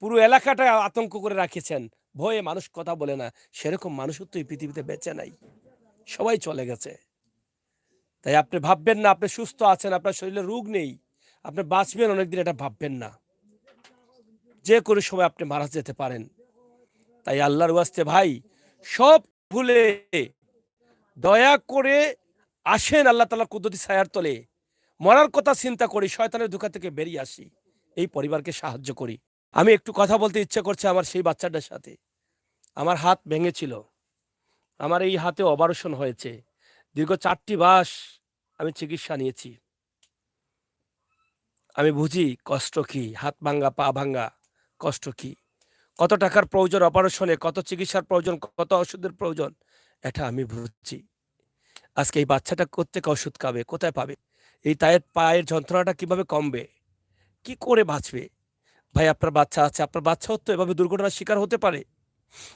পুরো এলাকাটা আতঙ্ক করে রাখেছেন, ভয়ে মানুষ কথা বলে না। সেরকম মানুষও তো এই পৃথিবীতে বেঁচে নাই, সবাই চলে গেছে। তাই আপনি ভাববেন না আপনি সুস্থ আছেন, আপনার শরীরে রোগ নেই, আপনি বাঁচবেন অনেকদিন, এটা ভাববেন না। যে কোনো সময় আপনি মারা যেতে পারেন। তাই আল্লাহর ওয়াস্তে ভাই, সব ভুলে দয়া করে আসেন আল্লাহ তাআলার কুদরতি ছায়ার তলে। মরার কথা চিন্তা করি, শয়তানের ধোঁকা থেকে বেরিয়ে আসি, এই পরিবারকে সাহায্য করি। আমি একটু কথা বলতে ইচ্ছে করছে আমার সেই বাচ্চাটার সাথে। আমার হাত ভেঙেছিল, আমার এই হাতে অপারেশন হয়েছে, দীর্ঘ চারটি মাস আমি চিকিৎসা নিয়েছি। আমি বুঝি কষ্ট কি, হাত ভাঙ্গা, পা ভাঙ্গা, কষ্ট কি, কত টাকার প্রয়োজন অপারেশনে, কত চিকিৎসার প্রয়োজন, কত ওষুধের প্রয়োজন, এটা আমি বুঝি। আজকে এই বাচ্চাটা কোত্থেকে ওষুধ খাবে, কোথায় পাবে? এই তায়ের পায়ের যন্ত্রণাটা কিভাবে কমবে, কি করে বাঁচবে? ভাই, আপনার বাচ্চা আছে, আপনার বাচ্চাও তো এভাবে দুর্ঘটনার শিকার হতে পারে।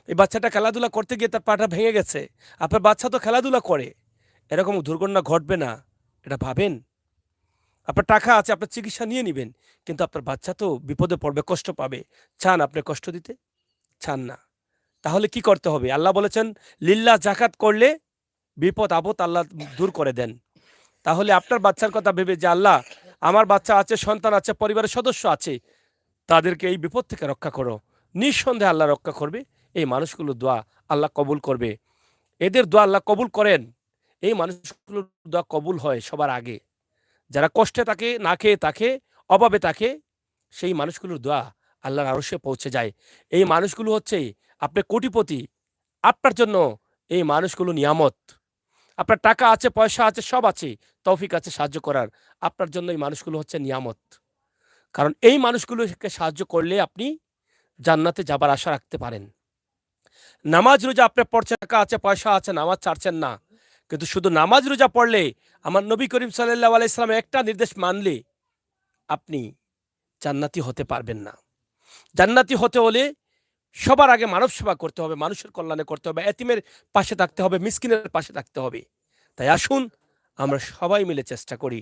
এই বাচ্চাটা খেলাধুলা করতে গিয়ে তার পাটা ভেঙে গেছে, আপনার বাচ্চা তো খেলাধুলা করে, এরকম দুর্ঘটনা ঘটবে না, এটা ভাবেন। আপনার টাকা আছে, আপনার চিকিৎসা নিয়ে নিবেন, কিন্তু আপনার বাচ্চা তো বিপদে পড়বে, কষ্ট পাবে। চান আপনি কষ্ট দিতে? চান না। তাহলে কি করতে হবে? আল্লাহ বলেছেন, লিল্লাহ জাকাত করলে বিপদ আপদ আল্লাহ দূর করে দেন। তাহলে আপনার বাচ্চার কথা ভেবে যে, আল্লাহ, আমার বাচ্চা আছে, সন্তান আছে, পরিবারের সদস্য আছে, তাদেরকে এই বিপদ থেকে রক্ষা করো, নিঃসন্দেহে আল্লাহ রক্ষা করবে। এই মানুষগুলোর দোয়া আল্লাহ কবুল করবে, এদের দোয়া আল্লাহ কবুল করেন। এই মানুষগুলোর দোয়া কবুল হয় সবার আগে। যারা কষ্টে থাকে, না খেয়ে থাকে, অভাবে থাকে, সেই মানুষগুলোর দোয়া আল্লাহর আরশে পৌঁছে যায়। এই মানুষগুলো হচ্ছে, আপনি কোটিপতি, আপনার জন্য এই মানুষগুলো নিয়ামত। আপনার টাকা আছে, পয়সা আছে, সব আছে, তৌফিক আছে সাহায্য করার, আপনার জন্য এই মানুষগুলো হচ্ছে নিয়ামত। কারণ এই মানুষগুলোকে সাহায্য করলে আপনি জান্নাতে যাবার আশা রাখতে পারেন। নামাজ রোজা আপনি পড়ছেন, টাকা আছে, পয়সা আছে, নামাজ ছাড়ছেন না, কিন্তু শুধু নামাজ রোজা পড়লে, আমার নবী করিম সাল্লাল্লাহু আলাইহি সাল্লামের একটা নির্দেশ মানলে আপনি জান্নাতি হতে পারবেন না। জান্নাতি হতে হলে সবার আগে মানব সেবা করতে হবে, মানুষের কল্যাণে করতে হবে, এতিমের পাশে থাকতে হবে, মিসকিনের পাশে থাকতে হবে। তাই আসুন, আমরা সবাই মিলে চেষ্টা করি।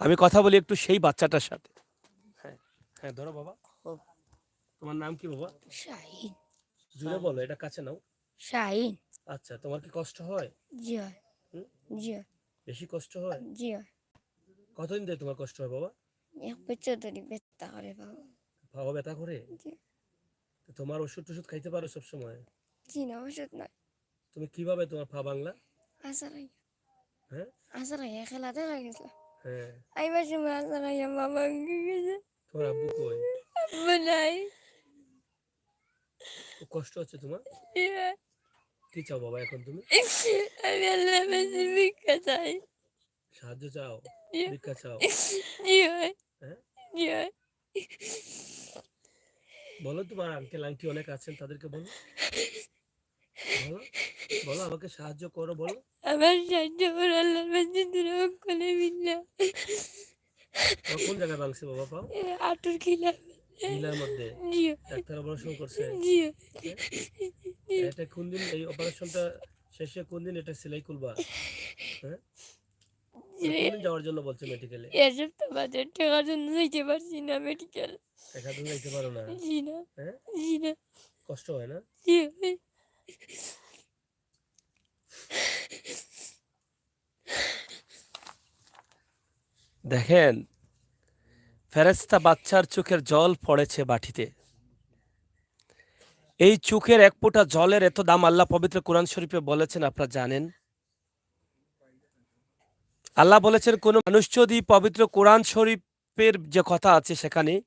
আমি কথা বলি একটু সেই বাচ্চাটার সাথে। হ্যাঁ, হ্যাঁ, ধরো বাবা। তোমার নাম কি বাবা? শাহিন। জুড়ে বলো, এটা কাছে নাও। শাহিন। আচ্ছা, তোমার কি কষ্ট হয়? জি হয়। হুম? জি হয়। বেশি কষ্ট হয়? জি হয়। কতদিন ধরে তোমার কষ্ট হয় বাবা? এক বছর ধরে ব্যথা করে বাবা। পাও ব্যথা করে? জি। তো তোমার ওষুধ টষুধ খাইতে পারো সব সময়? জি না, ওষুধ নাই। তুমি কিভাবে তোমার পা ভাঙলা? আসার আগে। হ্যাঁ? আসার আগে খেলা দেখা গেছিল। হ্যাঁ। আইবার সময় আসার আগে পা ভাঙি গেছে। তোমার আব্বু কই? আব্বু নাই। খুব কষ্ট হচ্ছে তোমার? জি হয়। কি চাও বাবা এখন তুমি? আমি আল্লাহর কাছে ভিক্ষা চাই। সাহায্য চাও? জি। ভিক্ষা চাও? জি হয়। হ্যাঁ? জি হয়। বলো, তোমার আঙ্কেল আন্টি অনেক আছেন, তাদেরকে বলো। বলো, বলো, আমাকে সাহায্য করো, বলো। আমার সাহায্য করো, আল্লাহর বান্দা, দূরে করে মিল্লা। তো কোন জায়গায় ভাঙছে বাবা পাও? এ, আটুর কিলা। ঢিলার মধ্যে? জি। ডাক্তার অপারেশন করছে? জি। এটা কোন দিন, এই অপারেশনটা শেষে কোন দিন এটা সেলাই খুলবা? হ্যাঁ? জি। কোন দিন যাওয়ার জন্য বলছে মেডিকেলে? এক সপ্তাহ বাদে। টাকার জন্য যাইতে পারছি না মেডিকেল। টাকার জন্য যাইতে পারো না? জি না। হ্যাঁ? জি না। কষ্ট হয় না? জি হয়। দেখেন, ফেরেশতা বাচ্চার চোখের জল পড়েছে বাটিতে। এই চোখের এক ফোঁটা জলের এত দাম আল্লাহ পবিত্র কোরআন শরীফে বলেছেন, আপনারা জানেন? আল্লাহ বলেছেন, কোনো মানুষ যদি পবিত্র কোরআন শরীফের যে কথা আছে সেখানে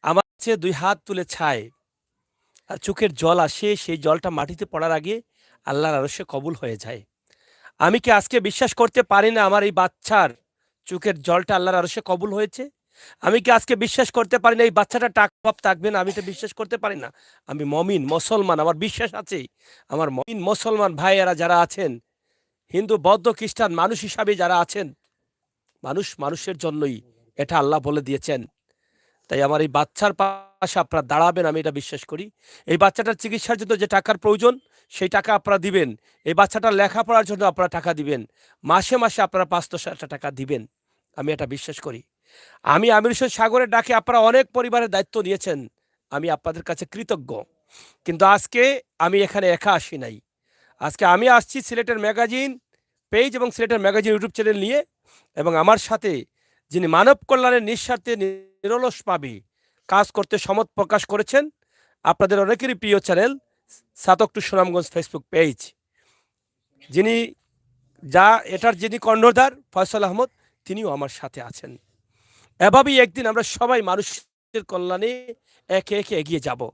আমার কাছে দুই হাত তুলে চায় আর চোখের জল আসে, সেই জলটা মাটিতে পড়ার আগে আল্লাহর আরশে কবুল হয়ে যায়। আমি কি আজকে বিশ্বাস করতে পারি না আমার এই বাচ্চার চোখের জলটা আল্লাহর আরশে কবুল হয়েছে? আমি কি আজকে বিশ্বাস করতে পারি না এই বাচ্চাটা টাকা অভাব থাকবে না? আমি এটা বিশ্বাস করতে পারি না। আমি মমিন মুসলমান, আমার বিশ্বাস আছে। আমার মমিন মুসলমান ভাইয়েরা যারা আছেন, হিন্দু, বৌদ্ধ, খ্রিস্টান মানুষ হিসাবে যারা আছেন, মানুষ মানুষের জন্যই, এটা আল্লাহ বলে দিয়েছেন। তাই আমার এই বাচ্চার পাশে আপনারা দাঁড়াবেন, আমি এটা বিশ্বাস করি। এই বাচ্চাটার চিকিৎসার জন্য যে টাকার প্রয়োজন, সেই টাকা আপনারা দিবেন। এই বাচ্চাটার লেখাপড়ার জন্য আপনারা টাকা দিবেন। মাসে মাসে আপনারা পাঁচশো টাকা দিবেন, আমি এটা বিশ্বাস করি। আমি আমির হোসেন সাগরের ডাকে আপনারা অনেক পরিবারের দায়িত্ব নিয়েছেন, আমি আপনাদের কাছে কৃতজ্ঞ। কিন্তু আজকে আমি এখানে একা আসি নাই। আজকে আমি আসছি সিলেটের ম্যাগাজিন পেজ এবং সিলেটের ম্যাগাজিন ইউটিউব চ্যানেল নিয়ে, এবং আমার সাথে যিনি মানব কল্যাণের নিঃস্বার্থে নিরলসভাবে কাজ করতে সম্মত প্রকাশ করেছেন, আপনাদের অনেকেরই প্রিয় চ্যানেল সাতক টু সুনামগঞ্জ ফেসবুক পেজ, যিনি যা এটার যিনি কর্ণধার ফয়সাল আহমদ, তিনিও আমার সাথে আছেন। এভাবেই একদিন আমরা সবাই মানুষের কল্যাণে একে একে এগিয়ে যাব।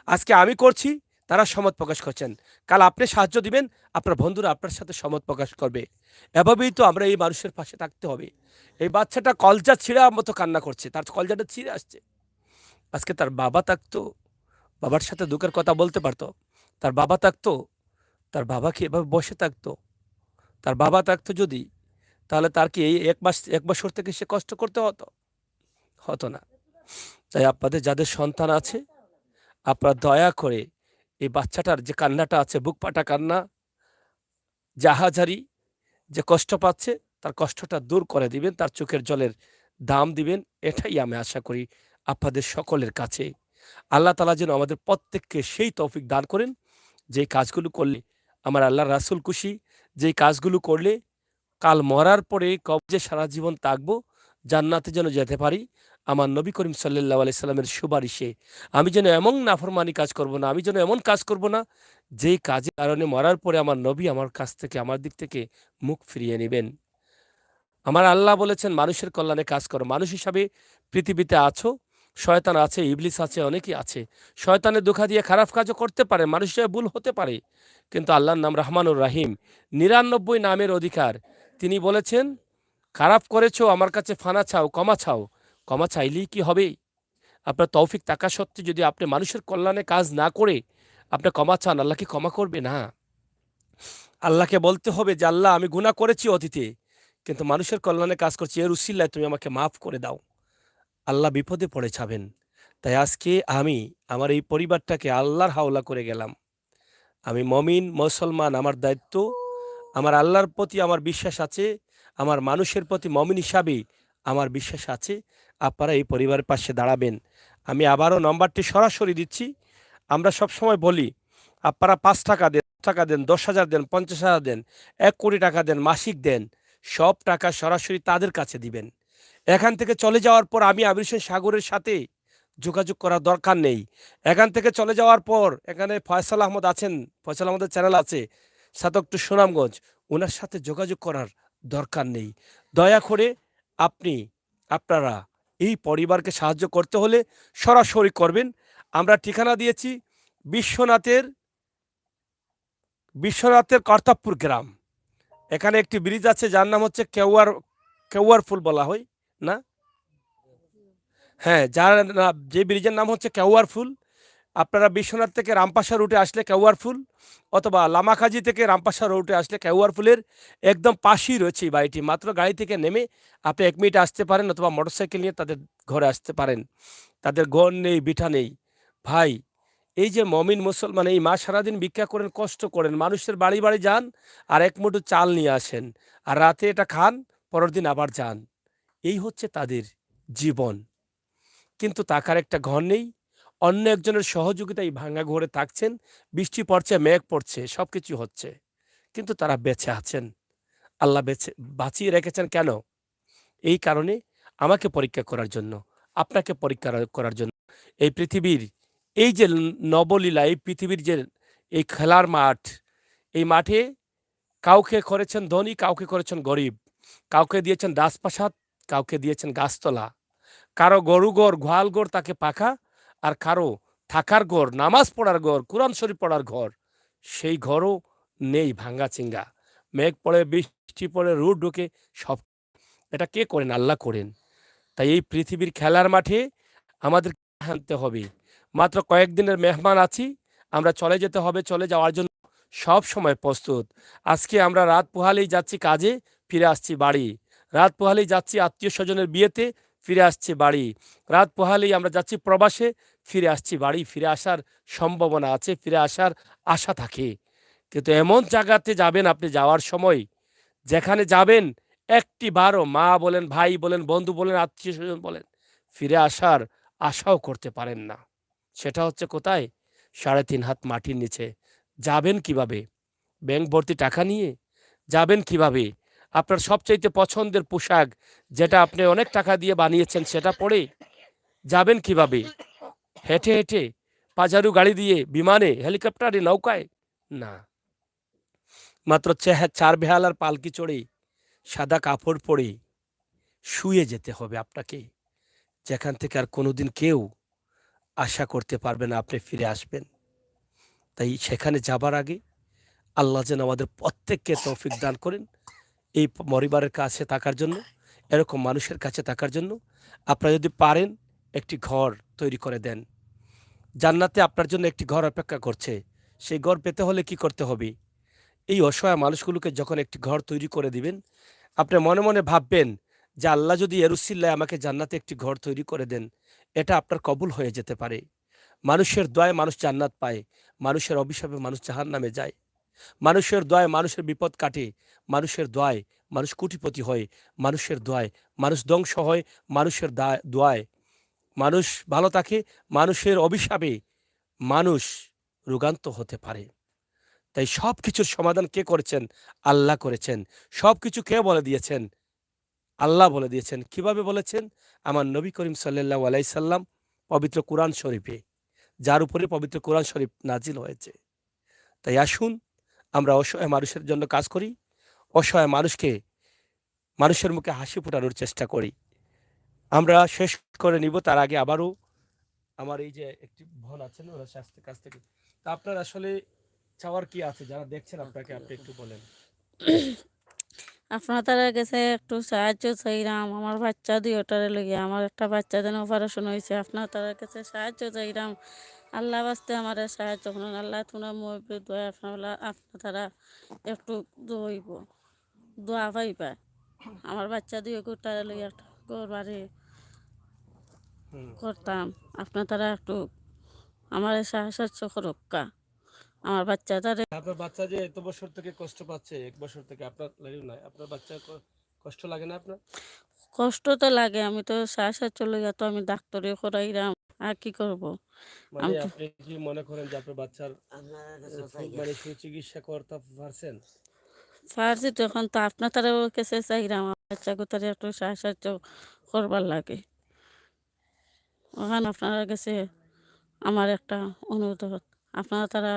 আজকে আমি করছি, তারা সম্মত প্রকাশ করছেন। কাল আপনি সাহায্য দিবেন, আপনার বন্ধুরা আপনার সাথে সম্মত প্রকাশ করবে। এভাবেই তো আমরা এই মানুষের পাশে থাকতে হবে। এই বাচ্চাটা কলজা ছিঁড়ার মতো কান্না করছে, তার কলজাটা ছিঁড়ে আসছে। আজকে তার বাবা থাকতো, বাবার সাথে দুঃখের কথা বলতে পারতো, তার বাবা থাকতো, তার বাবা কি এভাবে বসে থাকতো? তার বাবা থাকতো যদি, তাহলে তার কি এই এক মাস, এক বছর থেকে সে কষ্ট করতে হতো? হতো না। তাই আপনাদের যাদের সন্তান আছে, আপনারা দয়া করে এই বাচ্চাটার যে কান্নাটা আছে, বুক ফাটা কান্না, যে আহাজারি, যে কষ্ট পাচ্ছে, তার কষ্টটা দূর করে দিবেন, তার চোখের জলের দাম দিবেন, এটাই আমি আশা করি আপনাদের সকলের কাছে। আল্লাহ তাআলা যেন আমাদের প্রত্যেককে সেই তৌফিক দান করেন, যেই কাজগুলো করলে আমার আল্লাহর রাসূল খুশি, যেই কাজগুলো করলে কাল মরার পরে কবরে সারা জীবন থাকবো, জান্নাতে যেন যেতে পারি আমার নবী করিম সাল্লাল্লাহু আলাইহি সাল্লামের সুপারিশে। আমি যেন এমন নাফরমানি কাজ করব না, আমি যেন এমন কাজ করব না, যেই কাজের কারণে মরার পরে আমার নবী আমার কাছ থেকে, আমার দিক থেকে মুখ ফিরিয়ে নেবেন। আমার আল্লাহ বলেছেন, "মানুষের কল্যাণে কাজ করো।" মানুষ হিসাবে পৃথিবীতে আছো, শয়তান আছে, ইবলিস আছে, অনেকেই আছে। শয়তানের ধোঁকা দিয়ে খারাপ কাজও করতে পারে, মানুষ হিসাবে ভুল হতে পারে, কিন্তু আল্লাহর নাম রহমানুর রাহিম, নিরানব্বই নামের অধিকার। তিনি বলেছেন, "খারাপ করেছো, আমার কাছে ফানা চাও, ক্ষমা চাও।" ক্ষমা চাইলেই কি হবে? আপনার তৌফিক থাকা সত্ত্বে যদি আপনি মানুষের কল্যাণে কাজ না করে আপনি ক্ষমা চান, আল্লাহ কি ক্ষমা করবে? না। আল্লাহকে বলতে হবে যে, "আল্লাহ, আমি গুনাহ করেছি অতীতে, কিন্তু মানুষের কল্যাণে কাজ করছি, এর উসিলায় তুমি আমাকে মাফ করে দাও।" আল্লাহ বিপদে পড়ে যাবেন। তাই আজকে আমি আমার এই পরিবারটাকে আল্লাহর হাওলা করে গেলাম। আমি মমিন, মুসলমান, আমার দায়িত্ব, আমার আল্লাহর প্রতি আমার বিশ্বাস আছে, আমার মানুষের প্রতি মমিন হিসাবে আমার বিশ্বাস আছে। আপনারা এই পরিবারের পাশে দাঁড়াবেন। আমি আবারও নম্বরটি সরাসরি দিচ্ছি। আমরা সবসময় বলি, আপনারা পাঁচ টাকা দেন, টাকা দেন, দশ হাজার দেন, পঞ্চাশ হাজার দেন, এক কোটি টাকা দেন, মাসিক দেন, সব টাকা সরাসরি তাদের কাছে দিবেন। এখান থেকে চলে যাওয়ার পর আমি আমির হোসেন সাগরের সাথে যোগাযোগ করার দরকার নেই। এখান থেকে চলে যাওয়ার পর এখানে ফয়সাল আহমদ আছেন, ফয়সাল আহমদের চ্যানেল আছে, সাতক টু সুনামগঞ্জ, ওনার সাথে যোগাযোগ করার দরকার নেই। দয়া করে আপনি, আপনারা এই পরিবারকে সাহায্য করতে হলে সরাসরি করবেন। আমরা ঠিকানা দিয়েছি বিশ্বনাথের, বিশ্বনাথের কর্তাবপুর গ্রাম। এখানে একটি ব্রিজ আছে যার নাম হচ্ছে কেওয়ার, কেওয়ার ফুল বলা হয় না? হ্যাঁ, যার না-, যে ব্রিজের নাম হচ্ছে কেওয়ার ফুল, আপনারা বিশ্বনাথ থেকে রামপাশা রুটে আসলে কেওয়ার ফুল, অথবা লামাকাজি থেকে রামপাশা রুটে আসলে কেওয়ার ফুলের একদম পাশেই রয়েছে এই বাড়িটি। মাত্র গাড়ি থেকে নেমে আপনি এক মিনিট আসতে পারেন, অথবা মোটরসাইকেল নিয়ে তাদের ঘরে আসতে পারেন। তাদের ঘর নেই, ভিটা নেই। ভাই, এই যে মমিন মুসলমান, এই মা সারাদিন ভিক্ষা করেন, কষ্ট করেন, মানুষের বাড়ি বাড়ি যান, আর এক মুঠো চাল নিয়ে আসেন, আর রাতে এটা খান, পরের দিন আবার যান। এই হচ্ছে তাদের জীবন। কিন্তু থাকার একটা ঘর নেই, অন্য একজনের সহযোগিতায় ভাঙা ঘরে থাকছেন। বৃষ্টি পড়ছে, মেঘ পড়ছে, সবকিছু হচ্ছে, কিন্তু তারা বেঁচে আছেন। আল্লাহ বেঁচে, বাঁচিয়ে রেখেছেন কেন? এই কারণে, আমাকে পরীক্ষা করার জন্য, আপনাকে পরীক্ষা করার জন্য। এই পৃথিবীর এই যে নবলীলা, এই পৃথিবীর যে এই খেলার মাঠ, এই মাঠে কাউকে করেছেন ধনী, কাউকে করেছেন গরিব, কাউকে দিয়েছেন রাজপ্রাসাদ, কাউকে দিয়েছেন গাছতলা, কারো গরু ঘর, গোয়াল ঘর তাকে পাকা, আর কারো থাকার ঘর, নামাজ পড়ার ঘর, কোরআন শরীফ পড়ার ঘর, সেই ঘরও নেই, ভাঙ্গা চিঙ্গা। মেঘ পড়ে, বৃষ্টি পড়ে, রোদ ঢুকে, সব। এটা কে করেন? আল্লাহ করেন। তাই এই পৃথিবীর খেলার মাঠে আমাদের আনতে হবে। মাত্র কয়েকদিনের মেহমান আছি, আমরা চলে যেতে হবে, চলে যাওয়ার জন্য সব সময় প্রস্তুত। আজকে আমরা রাত পোহালেই যাচ্ছি কাজে, ফিরে আসছি বাড়ি। রাত পোহালেই যাচ্ছি আত্মীয় স্বজনের বিয়েতে, ফিরে আসছি বাড়ি। রাত পোহালেই আমরা যাচ্ছি প্রবাসে, ফিরে আসছি বাড়ি। ফিরে আসার সম্ভাবনা আছে, ফিরে আসার আশা থাকে। কিন্তু এমন জায়গাতে যাবেন, আপনি যাওয়ার সময় যেখানে যাবেন, একটি বারও মা বলেন, ভাই বলেন, বন্ধু বলেন, আত্মীয় স্বজন বলেন, ফিরে আসার আশাও করতে পারেন না। সেটা হচ্ছে কোথায়? সাড়ে তিন হাত মাটির নিচে। যাবেন কিভাবে? ব্যাংক ভর্তি টাকা নিয়ে যাবেন কিভাবে? আপনার সবচাইতে পছন্দের পোশাক, যেটা আপনি অনেক টাকা দিয়ে বানিয়েছেন, সেটা পরে যাবেন কিভাবে? হেঁটে হেঁটে, পাজারু গাড়ি দিয়ে, বিমানে, হেলিকপ্টারে, নৌকায়? না। মাত্র চেহা-, চার বেহালার পালকি চড়ে, সাদা কাপড় পরে শুয়ে যেতে হবে আপনাকে, যেখান থেকে আর কোনোদিন কেউ আশা করতে পারবে না আপনি ফিরে আসবেন। তাই সেখানে যাবার আগে আল্লাহ যেন আমাদের প্রত্যেককে তৌফিক দান করেন এই প-, পরিবারের কাছে থাকার জন্য, এরকম মানুষের কাছে থাকার জন্য। আপনারা যদি পারেন, একটি ঘর তৈরি করে দেন। জান্নাতে আপনার জন্য একটি ঘর অপেক্ষা করছে। সেই ঘর পেতে হলে কি করতে হবে? এই অসহায় মানুষগুলোকে যখন একটি ঘর তৈরি করে দিবেন, আপনি মনে মনে ভাববেন যে, "আল্লাহ যদি এর উসিলায় আমাকে জান্নাতে একটি ঘর তৈরি করে দেন, এটা আপনার কবুল হয়ে যেতে পারে।" মানুষের দোয়ায় মানুষ জান্নাত পায়, মানুষের অভিশাপে মানুষ জাহান্নামে যায়। মানুষের দোয়ায় মানুষের বিপদ কাটে, মানুষের দোয়ায় মানুষ কোটিপতি হয়, মানুষের দোয়ায় মানুষ ধ্বংস হয়, মানুষের দা-, দোয়ায় মানুষ ভালো থাকে, মানুষের অভিশাপে মানুষ রোগান্ত হতে পারে। তাই সব কিছুর সমাধান কে করেছেন? আল্লাহ করেছেন। সব কিছু কে বলে দিয়েছেন? আল্লাহ বলে দিয়েছেন। কিভাবে বলেছেন? আমার নবী করিম সাল্লাল্লাহু আলাইহি সাল্লাম পবিত্র কোরআন শরীফে, যার উপরে পবিত্র কোরআন শরীফ নাজিল হয়েছে। তাই আসুন, আমরা অসহায় মানুষের জন্য কাজ করি, অসহায় মানুষকে, মানুষের মুখে হাসি ফোটানোর চেষ্টা করি। আমরা শেষ করে নিব, তার আগে আবারও আমার এই যে একটি বোন আছেন, ওনার কাছ থেকে, কাছ থেকে। তা আপনার আসলে চাওয়ার কি আছে, যারা দেখছেন আপনাকে, আপনি একটু বলেন। আপনার তারার কাছে একটু সাহায্য চাইরাম, আমার বাচ্চা দুইটারে লইয়া, আমার একটা বাচ্চা যেন অপারেশন হয়েছে, আপনার তারার কাছে সাহায্য চাইরাম। আল্লাহ বাস্তে আমারে সাহায্য করুন, আল্লাহ তোমরা মহব্বত দোয়া, আপনার, আপনার তারা একটু দোয়াইব, দোয়া পাইবা। আমার বাচ্চা দুই গোটারে লইয়া একটা ঘর বাড়ি হুম। করতাম, আপনার তারা একটু আমার সাহায্য করুক্কা। আমার বাচ্চা তারে আপনার বাচ্চা যে এত বছর থেকে কষ্ট পাচ্ছে, এক বছর থেকে আপনার লাগে না, আপনার বাচ্চা ক-, কষ্ট লাগে না আপনার? কষ্ট তো লাগে, আমি তো সাহায্য লইয়া তো আমি ডাক্তারি করাইরাম, আর কি করব? মানে আমি তো আপনি কি মনে করেন যে আপনার বাচ্চার আপনার কাছে সু-, চাই। মানে সুচিকিৎসা করতে পারছেন? পারছি তো, এখন তো আপনার তারার কাছে চাইরাম, আমার বাচ্চা কোথায় একটু সাহায্য করবার লাগে। ওখান আপনার কাছে আমার একটা অনুরোধ, আপনার তারা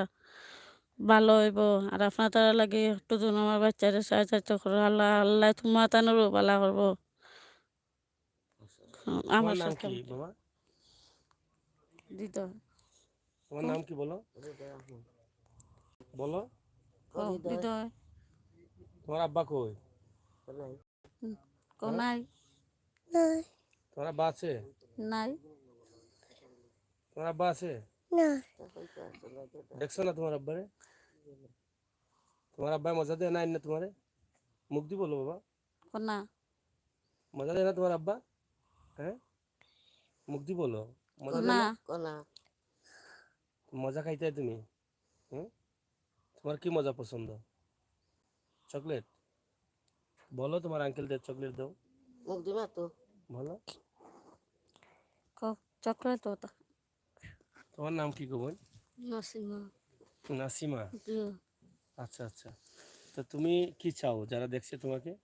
ভালো হইব, আর আপনার তারা লাগে একটু জন আমার বাচ্চারে সাহায্য করো। আল্লাহ, আল্লাহ তোমার তানুরও ভালা করবো। আমার তোমার নাম সব কি, বাবা? হৃদয়। তোমার নাম কি বলো? বলো। ও, হৃদয়। তোমার আব্বা কই? হুম, কোনাই? তোমার আব্বা আছে? নাই। তোমার আব্বা আছে? না। দেখছো না তোমার আব্বারে? তোমার আব্বায় মজা দেয় না, না তোমারে? মুখ দি বলো বাবা। কোনা মজা দেয় না তোমার আব্বা? হ্যাঁ, মুখ দি বলো। মজা দেয় না না? কোনা মজা খাইতে তুমি? হুম? তোমার কি মজা পছন্দ? চকলেট? বলো, তোমার আঙ্কেল দের চকলেট দাও। মুখ দিমা তো। বলো। ক- চকলেট ওটা তোমার নাম কি গো বোন? নাসিমা নাসিমা। জি আচ্ছা, আচ্ছা। তো তুমি কি চাও যারা দেখছে তোমাকে?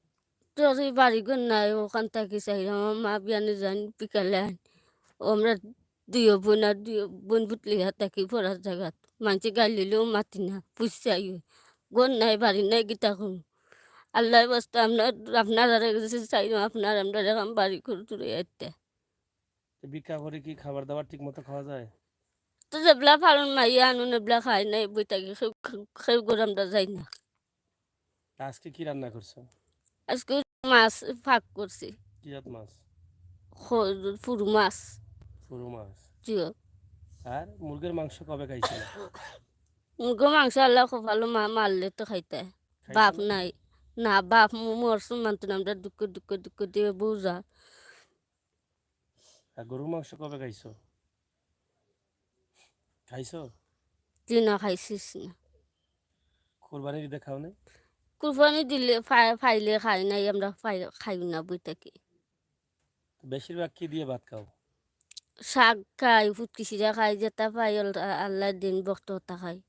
তোর এই বাড়ি ঘর নাই, ওখান থাকি চাই আমার মা বিয়ানে যান বিকালে আইন। ও আমরা দুইও বোন আর দুইও বোন বুটলি হাত থাকি পড়ার জায়গাত। মানছে গাইলিলেও মাতি না, পুষছাই। ঘর নাই, বাড়ি নাই, কিতা করমু? আল্লাহ বাস্তে আমরা আপনার আর গেছে চাই, আপনার আমরা এখন বাড়ি ঘর দূরে আইতে। তো ভিক্ষা করে কি খাবার দাবার ঠিক মতো খাওয়া যায়? তো যেবলা ফালন মাইয়া আনুন এবলা খাই নাই, বই থাকি কেউ কেউ ঘর আমরা যাই না। তা আজকে কি রান্না করছো? আজকে মাছ ফাঁক করছি, কি জাত মাছ? খ- ফুরু মাছ। ফুরু মাছ। জি। আর মুরগির মাংস কবে খাইছিলে? মুরগো মাংস আল্লাহ কপালো মা মারলে তো খাইতে। বাপ খাইছো না? নাই। না, বাপ ম- মরছে, মানতো না, আমরা দুঃখ দুঃখ দুঃখ দিয়ে বুঝা। আর গরুর মাংস কবে খাইছো? খাইছো? জি না, খাইছিস না। কোরবানির ঈদে খাও নাই? কুরবানি দিলে ফাই- ফাইলে খাই নাই, আমরা ফাই- খাই না বই থাকি। বেশিরভাগ কি দিয়ে ভাত খাও? শাক খাই, ফুটকি সিরা খাই, যেটা পাই আল- আল্লাহ দিন বক্ত হতা খাই।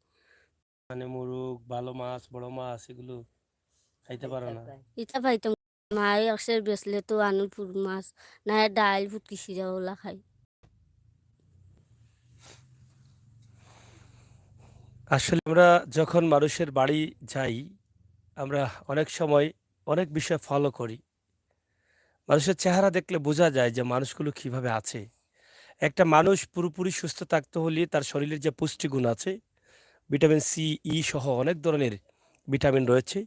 মানে মুরুগ, ভালো মাছ, বড় মাছ, এগুলো খাইতে পারো না? এটা পাইতাম মায়ে একশের বেচলে তো আনুন ফুরু মাছ, না ডাইল ফুটকি সিরা ওলা খাই। আসলে আমরা যখন মানুষের বাড়ি যাই, আমরা অনেক সময় অনেক বিষয় ফলো করি। মানুষের চেহারা দেখলে বোঝা যায় যে মানুষগুলো কিভাবে আছে। একটা মানুষ পুরোপুরি সুস্থ থাকতে হলে তার শরীরের যে পুষ্টিগুণ আছে, ভিটামিন সি, ই সহ অনেক ধরনের ভিটামিন রয়েছে,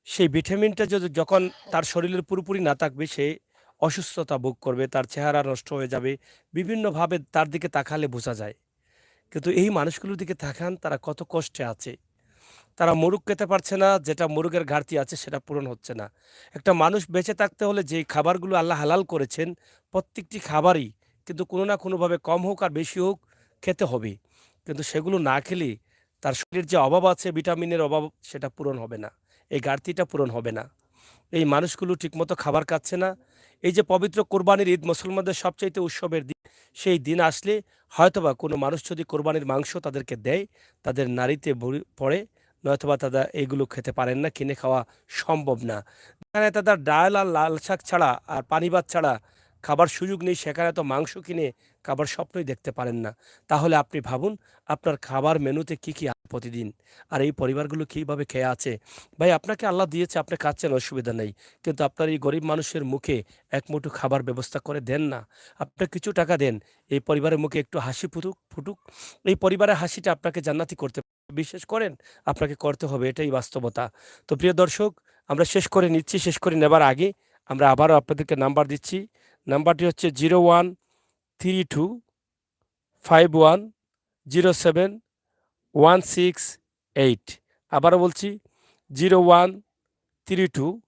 সেই ভিটামিনটা যদি যখন তার শরীরের পুরোপুরি না থাকবে, সে অসুস্থতা ভোগ করবে, তার চেহারা নষ্ট হয়ে যাবে, বিভিন্নভাবে তার দিকে তাকালে বোঝা যায়। কিন্তু এই মানুষগুলোর দিকে তাকান, তারা কত কষ্টে আছে। তারা মুরুগ খেতে পারছে না, যেটা মুরুগের ঘাটতি আছে সেটা পূরণ হচ্ছে না। একটা মানুষ বেঁচে থাকতে হলে যে খাবারগুলো আল্লাহ হালাল করেছেন, প্রত্যেকটি খাবারই কিন্তু কোনো না কোনোভাবে কম হোক আর বেশি হোক খেতে হবে। কিন্তু সেগুলো না খেলে তার শরীরের যে অভাব আছে, ভিটামিনের অভাব, সেটা পূরণ হবে না, এই ঘাটতিটা পূরণ হবে না। এই মানুষগুলো ঠিকমতো খাবার খাচ্ছে না। এই যে পবিত্র কোরবানির ঈদ, মুসলমানদের সবচাইতে উৎসবের দিন, সেই দিন আসলে হয়তোবা কোনো মানুষ যদি কোরবানির মাংস তাদেরকে দেয়, তাদের নাড়িতে ভরি- পড়ে, নয়তোবা তারা এইগুলো খেতে পারেন না, কিনে খাওয়া সম্ভব না। যেখানে তারা ডাল আর লাল শাক ছাড়া আর পানি ভাত ছাড়া খাবার সুযোগ নেই, সেখানে তো মাংস কিনে খাবার স্বপ্নই দেখতে পারেন না। তাহলে আপনি ভাবুন, আপনার খাবার মেনুতে কি কি আছে প্রতিদিন, আর এই পরিবারগুলো কিভাবে খেয়ে আছে। ভাই, আপনাকে আল্লাহ দিয়েছে, আপনি খাচ্ছেন, অসুবিধা নেই, কিন্তু আপনার এই গরিব মানুষের মুখে এক মুঠো খাবার ব্যবস্থা করে দেন না। আপনি কিছু টাকা দেন, এই পরিবারের মুখে একটু হাসি ফুটুক ফুটুক। এই পরিবারের হাসিটা আপনাকে জান্নাতি করতে, বিশ্বাস করেন, আপনাকে করতে হবে, এটাই বাস্তবতা। তো প্রিয় দর্শক, আমরা শেষ করে নিচ্ছি। শেষ করে নেবার আগে আমরা আবারও আপনাদেরকে নাম্বার দিচ্ছি। নাম্বারটি হচ্ছে zero one three two five one zero seven one six eight. আবারও বলছি, zero one three two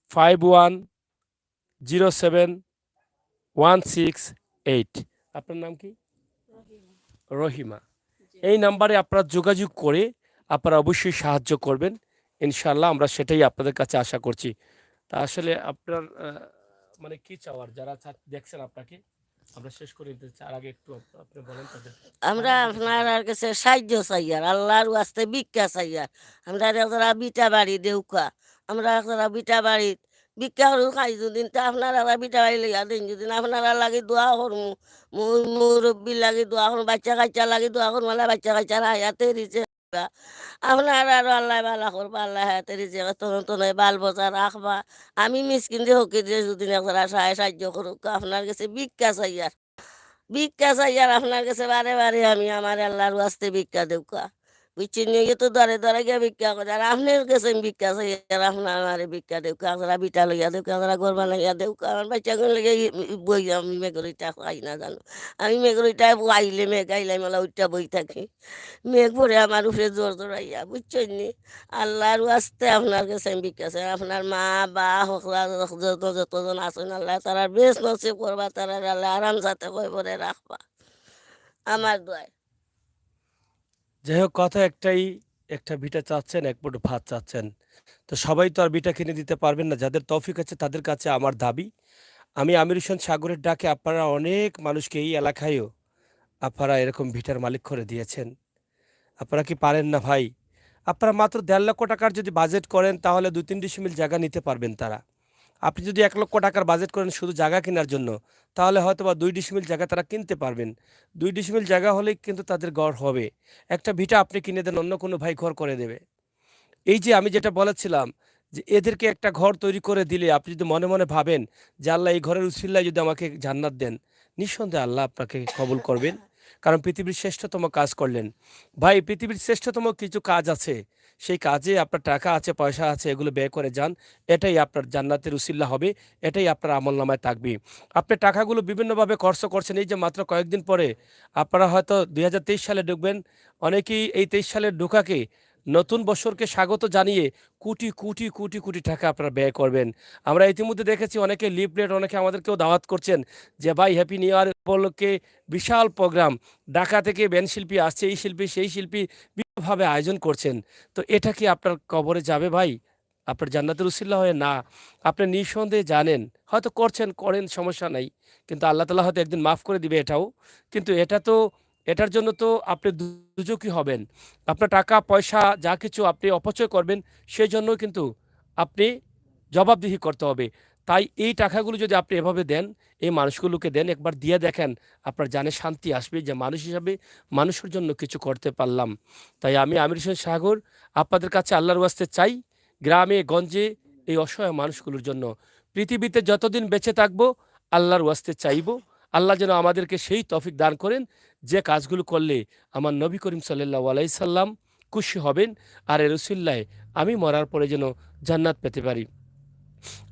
five one zero seven one six eight. আপনার নাম কি? রহিমা। এই নাম্বারে আপনারা যোগাযোগ করে আপনারা অবশ্যই সাহায্য করবেন, ইনশাআল্লাহ আমরা সেটাই আপনাদের কাছে আশা করছি। তা আসলে আপনার আহ, মানে কি চাওয়ার, যারা চা- দেখছেন আপনাকে, আমরা শেষ করে দিতে চাই, আর আগে একটু আপ- আপনি বলেন তাদের। আমরা আপনারার গেছে সাহায্য চাইয়ার, আল্লাহর ওয়াস্তে ভিক্ষা চাইয়ার। আমরারে একজরা ভিটা বাড়ি দেউক্কা, আমরা একজরা ভিটা বাড়ি ভিক্ষা করু খাই যুদিন, তে আপনারা একজরা ভিটা বাড়ি লইয়া দেইন যুদিন, আপনারার লাগি দোয়া করমু, মু- মুরব্বির লাগি দোয়া করমু, বাচ্চা কাচ্চার লাগি দোয়া করমু, আল্লাহ বাচ্চা কাচ্চার হায়াতে রিজেক দিবা। আপনারারও আল্লাহ ভালা করবা, আল্লাহ হায়াতে রিজেক তনে তনে বাল বচা রাখবা। আমি মিসকিন রে ফকির রে যুদিন একজরা সাহায্য সাহায্য করুক্কা, আপনার গেছে ভিক্ষা চাইয়ার। ভিক্ষা চাইয়ার আপনার গেছে বারে বারে আমি, আমারে আল্লাহর ওয়াস্তে ভিক্ষা দেউক্কা। বুঝছইন নি? ইয়ে তো দ্বারে দ্বারে গিয়া ভিক্ষা করে, আর আপনার গেছে আমি ভিক্ষা চাই, আর আপনে আমারে ভিক্ষা দেউক্কা, আপনারা ভিটা লইয়া দেউক্কা, আপনারা ঘর বানাইয়া দেউক্কা, আমার বাচ্চাগুন লইয়া ই-, ই-, বই আমি মেঘর ইটা খাই না জানো, আমি মেঘর ইটা আইলে মেঘ আইলে আমি ওলা উঠা বই থাকি, মেঘ পড়ে আমার উপরে জোর জোর আইয়া, বুঝছইন নি? আল্লাহর ওয়াস্তে আপনার গেছে আমি ভিক্ষা চাই, আপনার মা বা হকলা যত যতজন আছইন আল্লাহ তারার বেশ নসিব করবা, তারার আল্লাহ আরাম যাতে কবরে রাখবা, আমার দোয়ায়। যাই হোক, কথা একটাই, একটা ভিটা চাচ্ছেন, এক মুঠো ভাত চাচ্ছেন। তো সবাই তো আর ভিটা কিনে দিতে পারবেন না। যাদের তৌফিক আছে তাদের কাছে আমার দাবি, আমি আমির হোসেন সাগরের ডাকে আপনারা অনেক মানুষকে এই এলাকায়ও আপনারা এরকম ভিটার মালিক করে দিয়েছেন। আপনারা কি পারেন না ভাই? আপনারা মাত্র দেড় লক্ষ টাকার যদি বাজেট করেন তাহলে দুই তিন ডিসিমিল জায়গা নিতে পারবেন তারা। আপনি যদি এক লক্ষ টাকার বাজেট করেন শুধু জায়গা কেনার জন্য, তাহলে হয়তো বা দুই ডিসিমিল জায়গা তারা কিনতে পারবেন। দুই ডিসিমিল জায়গা হলেই কিন্তু তাদের ঘর হবে। একটা ভিটা আপনি কিনে দেন, অন্য কোনো ভাই ঘর করে দেবে। এই যে আমি যেটা বলেছিলাম যে এদেরকে একটা ঘর তৈরি করে দিলে আপনি যদি মনে মনে ভাবেন যে আল্লাহ এই ঘরের উসিল্লায় যদি আমাকে জান্নাত দেন, নিঃসন্দেহে আল্লাহ আপনাকে কবুল করবেন, কারণ পৃথিবীর শ্রেষ্ঠতম কাজ করলেন। ভাই, পৃথিবীর শ্রেষ্ঠতম কিছু কাজ আছে, সেই কাজে আপনার টাকা আছে, পয়সা আছে, এগুলো ব্যয় করে যান, এটাই আপনার জান্নাতের উসিল্লা হবে, এটাই আপনার আমল নামায় থাকবে। আপনি টাকাগুলো বিভিন্নভাবে খরচ করছেন, এই যে মাত্র কয়েকদিন পরে আপনারা হয়তো দুই হাজার তেইশ সালে ঢুকবেন, অনেকেই এই তেইশ সালে ঢুকাকে নতুন বছরকে স্বাগত জানিয়ে কোটি কোটি কোটি কোটি টাকা আপনারা ব্যয় করবেন। আমরা ইতিমধ্যে দেখেছি অনেকে লিফলেট, অনেকে আমাদেরকেও দাওয়াত করছেন যে ভাই হ্যাপি নিউ ইয়ার উপলক্ষে বিশাল প্রোগ্রাম, ঢাকা থেকে ব্যান্ড শিল্পী আসছে, এই শিল্পী সেই শিল্পী বিভিন্নভাবে আয়োজন করছেন। তো এটা কি আপনার কবরে যাবে ভাই? আপনার জান্নাতের উসিল্লা হয়ে না। আপনি নিঃসন্দেহে জানেন, হয়তো করছেন, করেন, সমস্যা নাই, কিন্তু আল্লাহ তালা হয়তো একদিন মাফ করে দিবে এটাও। কিন্তু এটা তো, এটার জন্য তো আপনি দুজকি হবেন। আপনার টাকা পয়সা যা কিছু আপনি অপচয় করবেন, সেই জন্য কিন্তু আপনি জবাবদিহি করতে হবে। তাই এই টাকাগুলো যদি আপনি এভাবে দেন, এই মানুষগুলোকে দেন, একবার দিয়ে দেখেন, আপনার জানে শান্তি আসবে যে মানুষ হিসাবে মানুষের জন্য কিছু করতে পারলাম। তাই আমি আমির হোসেন সাগর আপনাদের কাছে আল্লাহর ওয়াস্তে চাই, গ্রামে গঞ্জে এই অসহায় মানুষগুলোর জন্য, পৃথিবীতে যতদিন বেঁচে থাকবো আল্লাহর ওয়াস্তে চাইবো, আল্লাহ যেন আমাদেরকে সেই তৌফিক দান করেন যে কাজগুলো করলে আমার নবী করিম সাল্লাল্লাহু আলাইহি সাল্লাম খুশি হবেন, আর এর উসিল্লায় আমি মরার পরে যেন জান্নাত পেতে পারি।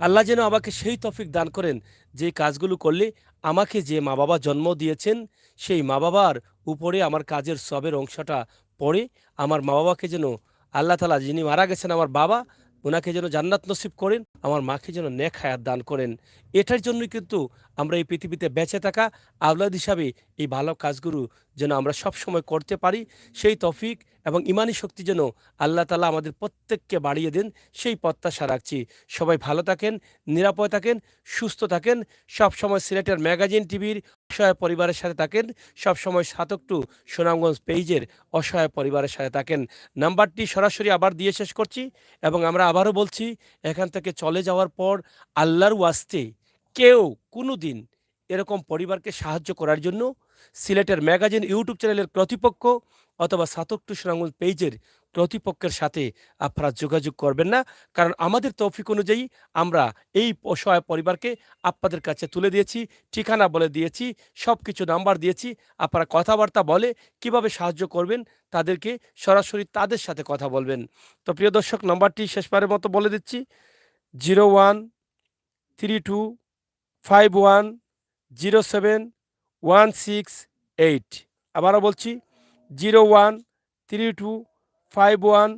আল্লাহ যেন আমাকে সেই তৌফিক দান করেন যে কাজগুলো করলে আমাকে যে মা বাবা জন্ম দিয়েছেন সেই মা বাবার উপরে আমার কাজের সবের অংশটা পড়ে আমার মা বাবাকে যেন আল্লাহ তালা, যিনি মারা গেছেন আমার বাবা, ওনাকে যেন জান্নাত নসিব করেন, আমার মাকে যেন নেক হায়াত দান করেন। এটার জন্যই কিন্তু আমরা এই পৃথিবীতে বেঁচে থাকা, আওলাদ হিসাবে এই ভালো কাজগুলো যেন আমরা সব সময় করতে পারি, সেই তৌফিক এবং ইমানি শক্তি যেন আল্লাহ তালা আমাদের প্রত্যেককে বাড়িয়ে দেন, সেই প্রত্যাশা রাখছি। সবাই ভালো থাকেন, নিরাপদে থাকেন, সুস্থ থাকেন। সব সময় সিলেটের ম্যাগাজিন টিভির অসহায় পরিবারের সাথে থাকেন, সব সময় সাতক টু সুনামগঞ্জ পেজের অসহায় পরিবারের সাথে থাকেন। নাম্বারটি সরাসরি আবার দিয়ে শেষ করছি এবং আমরা আবারও বলছি, এখান থেকে চলে যাওয়ার পর আল্লাহর ওয়াস্তে কেউ কোনো দিন এরকম পরিবারকে সাহায্য করার জন্য সিলেটের ম্যাগাজিন YouTube চ্যানেলের কর্তৃপক্ষ অথবা সাতক টু সুনামগঞ্জ পেজের কর্তৃপক্ষের সাথে আপনারা যোগাযোগ করবেন না, কারণ আমাদের তৌফিক অনুযায়ী আমরা এই অসহায় পরিবারকে আপনাদের কাছে তুলে দিয়েছি, ঠিকানা বলে দিয়েছি, সব কিছু নাম্বার দিয়েছি। আপনারা কথাবার্তা বলে কিভাবে সাহায্য করবেন, তাদেরকে সরাসরি তাদের সাথে কথা বলবেন। তো প্রিয় দর্শক, নাম্বারটি শেষবারের মতো বলে দিচ্ছি, zero one three two five one zero seven one six eight. আবারও বলছি, zero one three two five one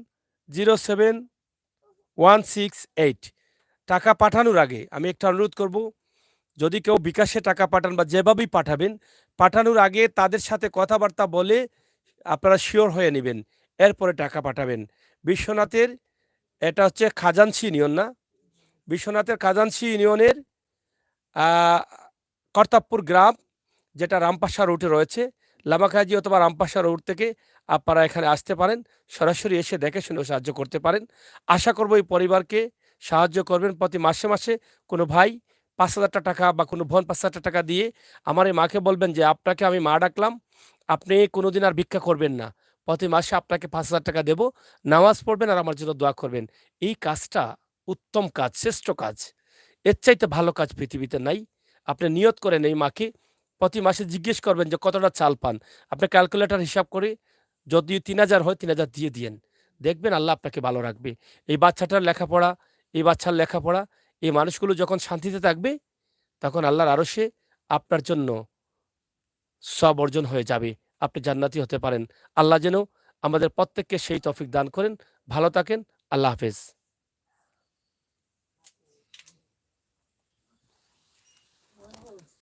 zero seven one six eight. টাকা পাঠানোর আগে আমি একটা অনুরোধ করব, যদি কেউ বিকাশে টাকা পাঠান বা যেভাবেই পাঠাবেন, পাঠানোর আগে তাদের সাথে কথাবার্তা বলে আপনারা শিওর হয়ে নেবেন, এরপরে টাকা পাঠাবেন। বিশ্বনাথের, এটা হচ্ছে খাজানসি ইউনিয়ন না, বিশ্বনাথের খাজানসি ইউনিয়নের আহ, কর্তাবপুর গ্রাম, যেটা রামপাশা রোডে রয়েছে, লামাকাজি অথবা রামপাশা রোড থেকে আপনারা এখানে আসতে পারেন, সরাসরি এসে দেখে শুনে সাহায্য করতে পারেন। আশা করব এই পরিবারকে সাহায্য করবেন। প্রতি মাসে মাসে কোনো ভাই পাঁচ হাজার টাকা বা কোনো বোন পাঁচ হাজার টাকা দিয়ে আমার এই মাকে বলবেন যে, "আপনাকে আমি মা ডাকলাম, আপনি কোনোদিন আর ভিক্ষা করবেন না, প্রতি মাসে আপনাকে পাঁচ হাজার টাকা দেব, নামাজ পড়বেন আর আমার জন্য দোয়া করবেন।" এই কাজটা উত্তম কাজ, শ্রেষ্ঠ কাজ, এর চাইতে ভালো কাজ পৃথিবীতে নাই। আপনি নিয়ত করেন এই মাকে, প্রতি মাসে জিজ্ঞেস করবেন যে কতটা চাল পান। আপনি ক্যালকুলেটর হিসাব করে যদি তিন হাজার হয়, তিন হাজার দিয়ে দিয়েন। দেখবেন আল্লাহ আপনাকে ভালো রাখবে। এই বাচ্চাটার লেখাপড়া, এই বাচ্চার লেখাপড়া, এই মানুষগুলো যখন শান্তিতে থাকবে, তখন আল্লাহর আরশে আপনার জন্য সওয়াব অর্জন হয়ে যাবে। আপনি জান্নাতি হতে পারেন। আল্লাহ যেন আমাদের প্রত্যেককে সেই তৌফিক দান করেন। ভালো থাকেন। আল্লাহ হাফেজ।